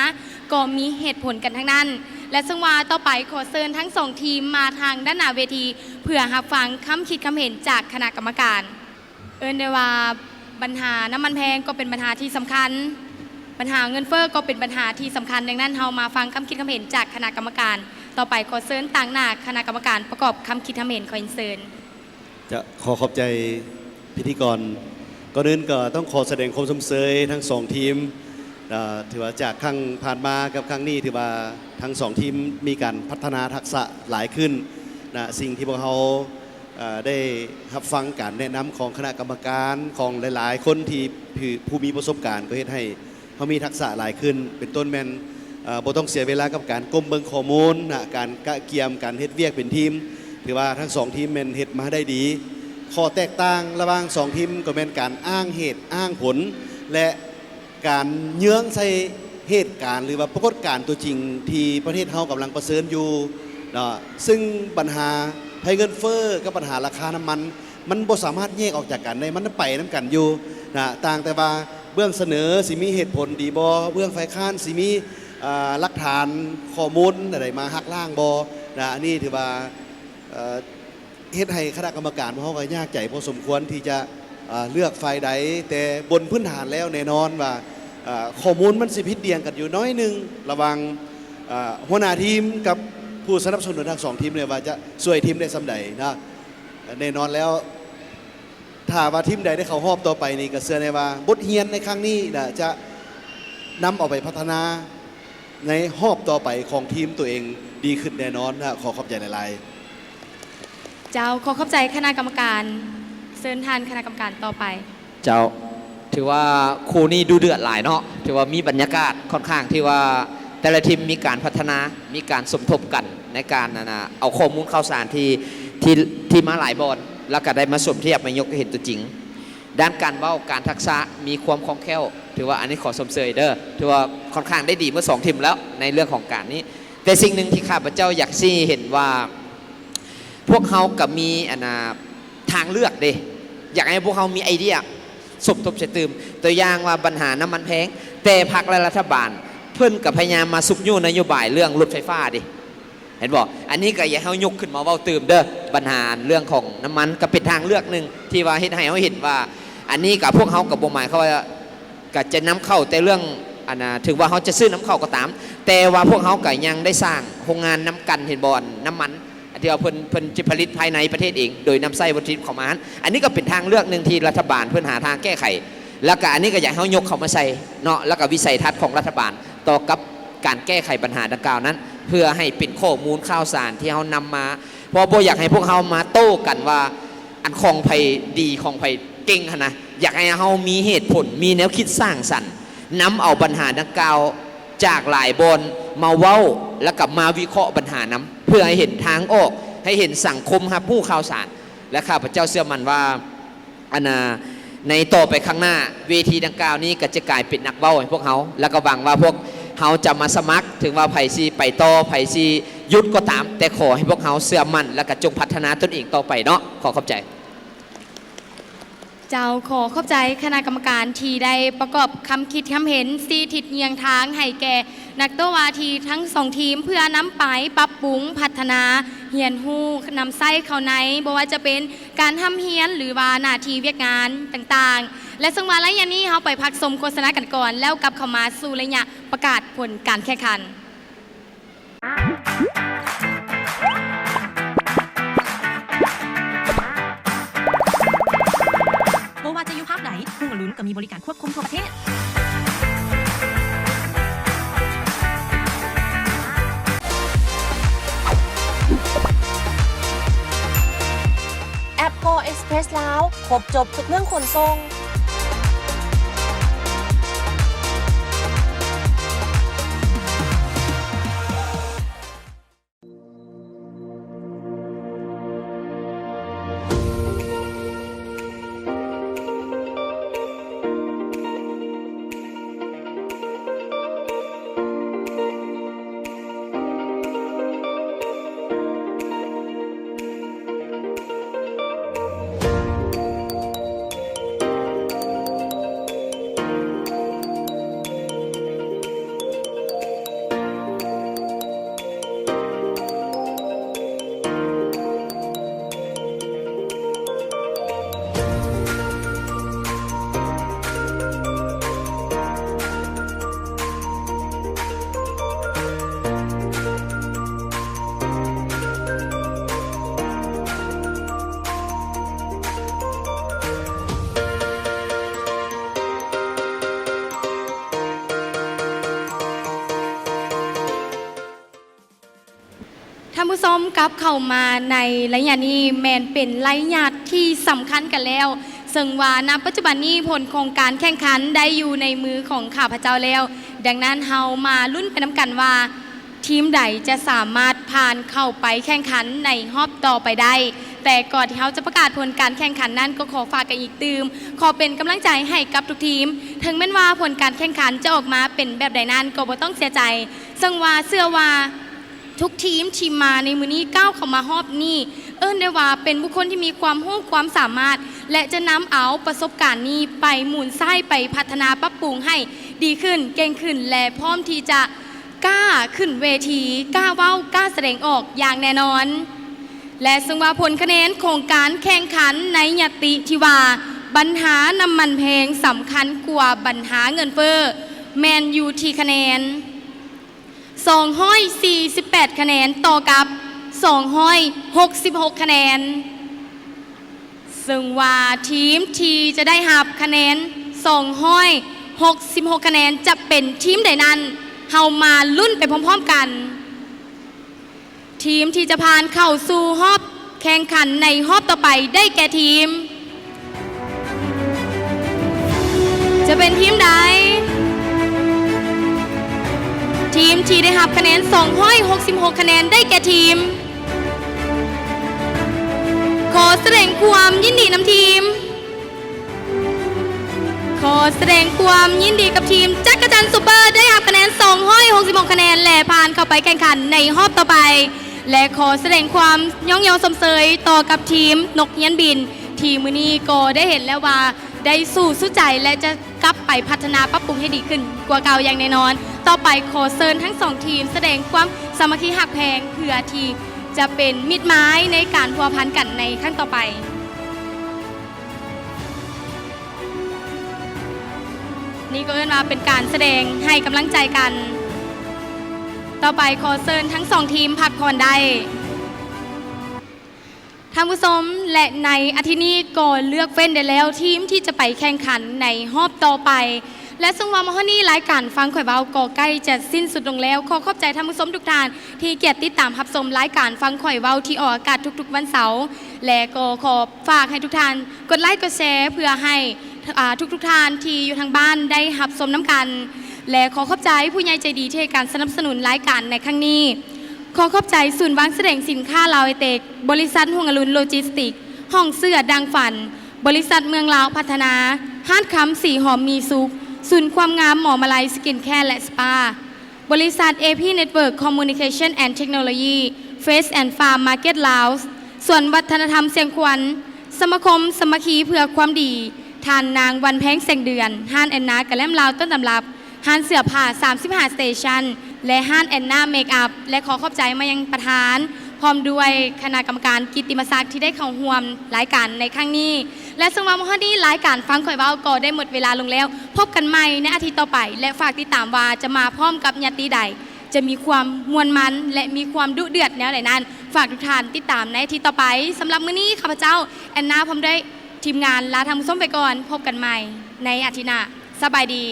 ກໍມີເຫດຜົນກັນທັງນັ້ນ ແລະ ເຊິ່ງວ່າຕໍ່ໄປຂໍເຊີນທັງສອງທີມມາທາງດ້ານໜ້າເວທີ ເພື່ອຮັບຟັງຄຳຄິດຄຳເຫັນຈາກຄະນະກຳມະການ. ເອີ້ນໄດ້ວ່າບັນຫານ້ຳມັນແພງກໍເປັນບັນຫາທີ່ສຳຄັນ, ບັນຫາເງິນເຟີ້ກໍເປັນບັນຫາທີ່ສຳຄັນ. ດັ່ງນັ້ນ ເຮົາມາຟັງຄຳຄິດຄຳເຫັນຈາກຄະນະກຳມະການ. ຕໍ່ໄປຂໍເຊີນຕາງໜ້າຄະນະກຳມະການປະກອບຄຳຄິດຄຳເຫັນ. ຂໍຮຽນເຊີນ. ຈະຂໍຂອບໃຈພິທີກອນ. ກ່ອນອື່ນກໍຕ້ອງຂໍສະແດງຄວາມຊົມເຊີຍທັງສອງທີມ. ເອີ ຖືວ່າຈາກຄັ້ງຜ່ານມາກັບຄັ້ງນີ້ ຖືວ່າທັງສອງທີມມີການພັດທະນາທັກສະຫຼາຍຂຶ້ນນະ. ສິ່ງທີ່ພວກເຮົາ ເອີ ໄດ້ຮັບຟັງການແນະນຳຂອງຄະນະກຳມະການ ຂອງຫຼາຍໆຄົນທີ່ ຜູ້ ຜູ້ມີປະສົບການ ກໍເຮັດໃຫ້ ເຮົາມີທັກສະຫຼາຍຂຶ້ນ ເປັນຕົ້ນແມ່ນ ເອີ ບໍ່ຕ້ອງເສຍເວລາກັບການກົ້ມເບິ່ງຂໍ້ມູນນະ, ການກະກຽມ, ການເຮັດວຽກເປັນທີມ ຖືວ່າທັງສອງທີມແມ່ນເຮັດມາໄດ້ດີ. ຂໍ້ແຕກຕ່າງລະຫວ່າງສອງທີມກໍແມ່ນການອ້າງເຫດອ້າງຜົນ ແລະ ການເຍືອງໃສ່ເຫດການ ຫຼືວ່າປາກົດການຕົວຈິງທີ່ປະເທດເຮົາກຳລັງປະເຊີນຢູ່ເນາະ. ຊຶ່ງບັນຫາໄພເງິນເຟີ້ກັບບັນຫາລາຄານ້ຳມັນ ມັນບໍ່ສາມາດແຍກອອກຈາກກັນໄດ້, ມັນໄປນຳກັນຢູ່ນະ, ຕ່າງແຕ່ວ່າເບື້ອງສະເໜີຊິມີເຫດຜົນດີບໍ່, ເບື້ອງຝ່າຍຄ້ານຊິມີ ເອີ ຫຼັກຖານຂໍ້ມູນໃດໆມາຫັກລ້າງບໍ່ນະ. ອັນນີ້ຖືວ່າ ເອີ ເຮັດໃຫ້ຄະນະກຳມະການພວກເຮົາກໍຍາກໃຈພໍສົມຄວນທີ່ຈະ ເອີ ເລືອກຝ່າຍໃດ, ແຕ່ບົນພື້ນຖານແລ້ວແນ່ນອນວ່າ ເອີ ຂໍ້ມູນມັນຊິຜິດດ່ຽງກັນຢູ່ໜ້ອຍໜຶ່ງ ລະຫວ່າງ ເອີ ຫົວໜ້າທີມກັບ ຜູ້ສະໜັບສະໜູນທັງສອງທີມເລີຍວ່າຈະຊ່ວຍທີມໄດ້ສ່ຳໃດເນາະ. ແນ່ນອນແລ້ວ ຖ້າວ່າທີມໃດໄດ້ເຂົ້າຮອບຕໍ່ໄປນີ້ ກໍເຊື່ອແນ່ວ່າບົດຮຽນໃນຄັ້ງນີ້ນະ ຈະນຳເອົາໄປພັດທະນາໃນຮອບຕໍ່ໄປຂອງທີມຕົວເອງດີຂຶ້ນແນ່ນອນນະ. ຂໍຂອບໃຈຫຼາຍໆ. ເຈົ້າ ຂໍຂອບໃຈຄະນະກຳມະການ. ເຊີນທ່ານຄະນະກຳມະການຕໍ່ໄປ. ເຈົ້າ ຖືວ່າຄູ່ນີ້ດຸເດືອດຫຼາຍເນາະ. ຖືວ່າມີບັນຍາກາດຂ້ອນຂ້າງທີ່ວ່າແຕ່ລະທີມມີການພັດທະນາ ມີການສົມທົບກັນໃນການ ອັນນ່າ ເອົາຂໍ້ມູນຂ່າວສານທີ່ ທີ່ ທີ່ມາຫຼາຍບ່ອນ ແລ້ວກໍໄດ້ມາສົມທຽບມາຍົກໃຫ້ເຫັນຕົວຈິງ. ດ້ານການເວົ້າ ການທັກສະ ມີຄວາມຄ່ອງແຄ້ວ ຖືວ່າອັນນີ້ຂໍຊົມເຊີຍເດີ. ຖືວ່າຂ້ອນຂ້າງໄດ້ດີເໝິດສອງທີມແລ້ວໃນເລື່ອງຂອງການນີ້. ແຕ່ສິ່ງໜຶ່ງທີ່ຂ້າພະເຈົ້າຢາກຊີ້ໃຫ້ເຫັນວ່າ ພວກເຮົາກໍມີ ອັນນ່າ ທາງເລືອກເດ້ ຢາກໃຫ້ພວກເຮົາມີໄອເດຍສົມທົບໃສ່ຕື່ມ. ຕົວຢ່າງວ່າບັນຫານ້ຳມັນແພງ ແຕ່ພັກ ແລະ ລັດຖະບານເພິ່ນກໍພະຍາຍາມມາຊຸກຍູ້ນະໂຍບາຍເລື່ອງລົດໄຟຟ້າເດ້ ເຫັນບໍ່? ອັນນີ້ກໍຢາກໃຫ້ເຮົາຍົກຂຶ້ນມາເວົ້າຕື່ມເດີ. ບັນຫາເລື່ອງຂອງນ້ຳມັນກໍເປັນທາງເລືອກໜຶ່ງທີ່ວ່າເຮັດໃຫ້ເຮົາເຫັນວ່າ ອັນນີ້ກໍພວກເຮົາກໍບໍ່ໝາຍຄວາມວ່າ ກໍຈະນຳເຂົ້າແຕ່ເລື່ອງ ອັນນ່າ ເຖິງວ່າເຮົາຈະຊື້ນຳເຂົ້າກໍຕາມ ແຕ່ວ່າພວກເຮົາກໍຍັງໄດ້ສ້າງໂຮງງານນຳກັນ ເຫັນບໍ່? ອັນນ້ຳມັນ ອັນທີ່ວ່າເພິ່ນ ເພິ່ນຈະຜະລິດພາຍໃນປະເທດເອງ ໂດຍນຳໃຊ້ວັດຖຸດິບເຂົ້າມາຫັ້ນ. ອັນນີ້ກໍເປັນທາງເລືອກໜຶ່ງທີ່ລັດຖະບານເພິ່ນຫາທາງແກ້ໄຂ ແລ້ວກໍອັນນີ້ກໍຢາກໃຫ້ເຮົາຍົກເຂົ້າມາໃສ່ເນາະ ແລ້ວກໍວິໄສທັດຂອງລັດຖະບານຕໍ່ກັບການແກ້ໄຂບັນຫາດັ່ງກ່າວນັ້ນ ເພື່ອໃຫ້ເປັນຂໍ້ມູນຂ່າວສານທີ່ເຮົານຳມາ ເພາະບໍ່ຢາກໃຫ້ພວກເຮົາມາໂຕ້ກັນວ່າ ອັນຂອງໃຜດີ ຂອງໃຜເກັ່ງຫັ້ນນະ. ຢາກໃຫ້ເຮົາມີເຫດຜົນ ມີແນວຄິດສ້າງສັນ ນຳເອົາບັນຫາດັ່ງກ່າວຈາກຫຼາຍບ່ອນມາເວົ້າ ແລ້ວກໍມາວິເຄາະບັນຫານຳ ເພື່ອໃຫ້ເຫັນທາງອອກ ໃຫ້ເຫັນສັງຄົມຮັບຮູ້ຂ່າວສານ. ແລະ ຂ້າພະເຈົ້າເຊື່ອໝັ້ນວ່າ ອັນນ່າ ໃນຕໍ່ໄປຂ້າງໜ້າ ເວທີດັ່ງກ່າວນີ້ກໍຈະກາຍເປັນນັກເວົ້າໃຫ້ພວກເຮົາ ແລ້ວກໍຫວັງວ່າພວກເຮົາຈະມາສະໝັກ ເຖິງວ່າໃຜຊິໄປຕໍ່ ໃຜຊິຢຸດກໍຕາມ ແຕ່ຂໍໃຫ້ພວກເຮົາເຊື່ອໝັ້ນ ແລ້ວກໍຈົ່ງພັດທະນາຕົນເອງຕໍ່ໄປເນາະ. ຂໍຂອບໃຈ. ເຈົ້າ ຂໍຂອບໃຈຄະນະກຳມະການທີ່ໄດ້ປະກອບຄຳຄິດຄຳເຫັນ ຊີ້ທິດຍ່ຽງທາງໃຫ້ແກ່ນັກໂຕ້ວາທີທັງສອງທີມ ເພື່ອນຳໄປປັບປຸງພັດທະນາ ຮຽນຮູ້ນຳໃຊ້ເຂົ້າໃນ ບໍ່ວ່າຈະເປັນການຮ່ຳຮຽນ ຫຼືວ່າໜ້າທີ່ວຽກງານຕ່າງໆ. ແລະ ເຊິ່ງວ່າໄລຍະນີ້ເຮົາໄປພັກຊົມໂຄສະນາກັນກ່ອນ ແລ້ວກັບເຂົ້າມາສູ່ໄລຍະປະກາດຜົນການແຂ່ງຂັນ. ບໍ່ວ່າຈະຢູ່ພາກໃດ, ຮູ້ວ່າລຸ້ນກໍມີບໍລິການຄວບຄຸມທົ່ວປະເທດ. ແອັບ Go Express ລາວ ຄົບຈົບທຸກເລື່ອງຂົນສົ່ງ. ທ່ານຜູ້ຊົມ ກັບເຂົ້າມາໃນໄລຍະນີ້ ແມ່ນເປັນໄລຍະທີ່ສຳຄັນກັນແລ້ວ, ເຊິ່ງວ່ານະປັດຈຸບັນນີ້ ຜົນຂອງການແຂ່ງຂັນໄດ້ຢູ່ໃນມືຂອງຂ້າພະເຈົ້າແລ້ວ. ດັ່ງນັ້ນ ເຮົາມາລຸ້ນໄປນຳກັນວ່າ ທີມໃດຈະສາມາດຜ່ານເຂົ້າໄປແຂ່ງຂັນໃນຮອບຕໍ່ໄປໄດ້. ແຕ່ກ່ອນທີ່ເຮົາຈະປະກາດຜົນການແຂ່ງຂັນນັ້ນ ກໍຂໍຝາກກັນອີກຕື່ມ, ຂໍເປັນກຳລັງໃຈໃຫ້ກັບທຸກທີມ. ເຖິງແມ່ນວ່າຜົນການແຂ່ງຂັນຈະອອກມາເປັນແບບໃດນັ້ນ ກໍບໍ່ຕ້ອງເສຍໃຈ, ເຊິ່ງວ່າເຊື່ອວ່າ ທຸກທີມທີ່ມາໃນມື້ນີ້ ກ້າວເຂົ້າມາຮອບນີ້ ເອີ້ນໄດ້ວ່າເປັນບຸກຄົນທີ່ມີຄວາມຮູ້ຄວາມສາມາດ ແລະ ຈະນຳເອົາປະສົບການນີ້ໄປໝູນໃຊ້ ໄປພັດທະນາປັບປຸງໃຫ້ດີຂຶ້ນ, ເກັ່ງຂຶ້ນ ແລະ ພ້ອມທີ່ຈະກ້າຂຶ້ນເວທີ, ກ້າເວົ້າ, ກ້າສະແດງອອກຢ່າງແນ່ນອນ. ແລະ ເຊິ່ງວ່າຜົນຄະແນນຂອງການແຂ່ງຂັນໃນຍະຕິທີ່ວ່າ ບັນຫານ້ຳມັນແພງສຳຄັນກວ່າບັນຫາເງິນເຟີ້ ແມ່ນຢູ່ທີ່ຄະແນນ ສອງຮ້ອຍສີ່ສິບແປດຄະແນນ ຕໍ່ກັບສອງຮ້ອຍຫົກສິບຫົກຄະແນນ. ເຊິ່ງວ່າທີມທີ່ຈະໄດ້ຮັບຄະແນນສອງຮ້ອຍຫົກສິບຫົກຄະແນນຈະເປັນທີມໃດນັ້ນ, ເຮົາມາລຸ້ນໄປພ້ອມໆກັນ. ທີມທີ່ຈະຜ່ານເຂົ້າສູ່ຮອບແຂ່ງຂັນໃນຮອບຕໍ່ໄປໄດ້ແກ່ທີມ ຈະເປັນທີມໃດ? ທີມທີ່ໄດ້ຮັບຄະແນນສອງຮ້ອຍຫົກສິບຫົກຄະແນນໄດ້ແກ່ທີມ ຂໍສະແດງຄວາມຍິນດີນຳທີມ ຂໍສະແດງຄວາມຍິນດີກັບທີມຈັກກະຈັນຊຸບເປີ ໄດ້ຮັບຄະແນນສອງຮ້ອຍຫົກສິບຫົກຄະແນນ ແລະ ຜ່ານເຂົ້າໄປແຂ່ງຂັນໃນຮອບຕໍ່ໄປ ແລະ ຂໍສະແດງຄວາມຍ້ອງຍໍຊົມເຊີຍຕໍ່ກັບທີມນົກຮຽນບິນ ທີ່ມື້ນີ້ກໍໄດ້ເຫັນແລ້ວວ່າໄດ້ສູ້ສຸດໃຈ ແລະ ຈະກັບໄປພັດທະນາປັບປຸງໃຫ້ດີຂຶ້ນກວ່າເກົ່າຢ່າງແນ່ນອນ. ຕໍ່ໄປຂໍເຊີນທັງສອງທີມສະແດງຄວາມສາມັກຄີຮັກແພງ ເພື່ອທີ່ຈະເປັນມິດໝາຍໃນການພົວພັນກັນໃນຄັ້ງຕໍ່ໄປ. ນີ້ກໍເອີ້ນວ່າເປັນການສະແດງໃຫ້ກຳລັງໃຈກັນ. ຕໍ່ໄປຂໍເຊີນທັງສອງທີມພັກຜ່ອນໄດ້. ທ່ານຜູ້ຊົມ ແລະ ໃນອາທິດນີ້ກໍເລືອກເຟ້ນໄດ້ແລ້ວທີມທີ່ຈະໄປແຂ່ງຂັນໃນຮອບຕໍ່ໄປ ແລະ ເຊິ່ງວ່າມາຮອດນີ້ລາຍການຟັງຂ້ອຍເວົ້າກໍໃກ້ຈະສິ້ນສຸດລົງແລ້ວ. ຂໍຂອບໃຈທ່ານຜູ້ຊົມທຸກທ່ານທີ່ກຽດຕິດຕາມຮັບຊົມລາຍການຟັງຂ້ອຍເວົ້າທີ່ອອກອາກາດທຸກໆວັນເສົາ ແລະ ກໍຂໍ ຝາກໃຫ້ທຸກທ່ານກົດໄລກົດແຊ ເພື່ອໃຫ້ ອ່າ ທຸກໆທ່ານທີ່ຢູ່ທາງບ້ານໄດ້ຮັບຊົມນຳກັນ ແລະ ຂໍຂອບໃຈຜູ້ໃຫຍ່ໃຈດີທີ່ໃຫ້ການສະໜັບສະໜູນລາຍການໃນຄັ້ງນີ້. ຂໍຂອບໃຈສູນວາງສະແດງສິນຄ້າລາວໄອເຕັກ, ບໍລິສັດຮຸ່ງອະລຸນໂລຈິສຕິກ, ຫ້ອງເສື້ອດັງຝັນ, ບໍລິສັດເມືອງລາວພັດທະນາ, ຮ້ານຄຳສີຫອມມີສຸກ, ສູນຄວາມງາມໝໍມາໄລສະກິນແຄ ແລະ ສະປາ. ບໍລິສັດ ເອ ພີ Network Communication and Technology, Fresh and Farm Market Laos, ສວນວັດທະນະທຳຊຽງຂວັນ, ສະມາຄົມສາມັກຄີເພື່ອຄວາມດີ, ທ່ານນາງ ວັນແພງ ແສງເດືອນ, ຮ້ານແອນນາກະແລັມລາວຕົ້ນຕຳລັບ, ຮ້ານເສື້ອຜ້າ ສາມສິບຫ້າ Station ແລະ ຮ້ານແອນນາເມກອັບ ແລະ ຂໍຂອບໃຈມາຍັງປະທານ ພ້ອມດ້ວຍຄະນະກຳມະການກິດຕິມະສັກທີ່ໄດ້ເຂົ້າຮ່ວມລາຍການໃນຄັ້ງນີ້ ແລະ ເຊິ່ງວ່າມາຮອດນີ້ລາຍການຟັງຂ້ອຍເວົ້າກໍໄດ້ໝົດເວລາລົງແລ້ວ. ພົບກັນໃໝ່ໃນອາທິດຕໍ່ໄປ ແລະ ຝາກຕິດຕາມວ່າຈະມາພ້ອມກັບຍາດຕິໃດ, ຈະມີຄວາມມ່ວນມັນ ແລະ ມີຄວາມດຸເດືອດແນວໃດນັ້ນ, ຝາກທຸກທ່ານຕິດຕາມໃນອາທິດຕໍ່ໄປ. ສຳລັບມື້ນີ້ ຂ້າພະເຈົ້າ ແອນນາ ພ້ອມດ້ວຍທີມງານ ລາທ່ານຜູ້ຊົມໄປກ່ອນ. ພົບກັນໃໝ່ໃນອາທິດໜ້າ. ສະບາຍດີ.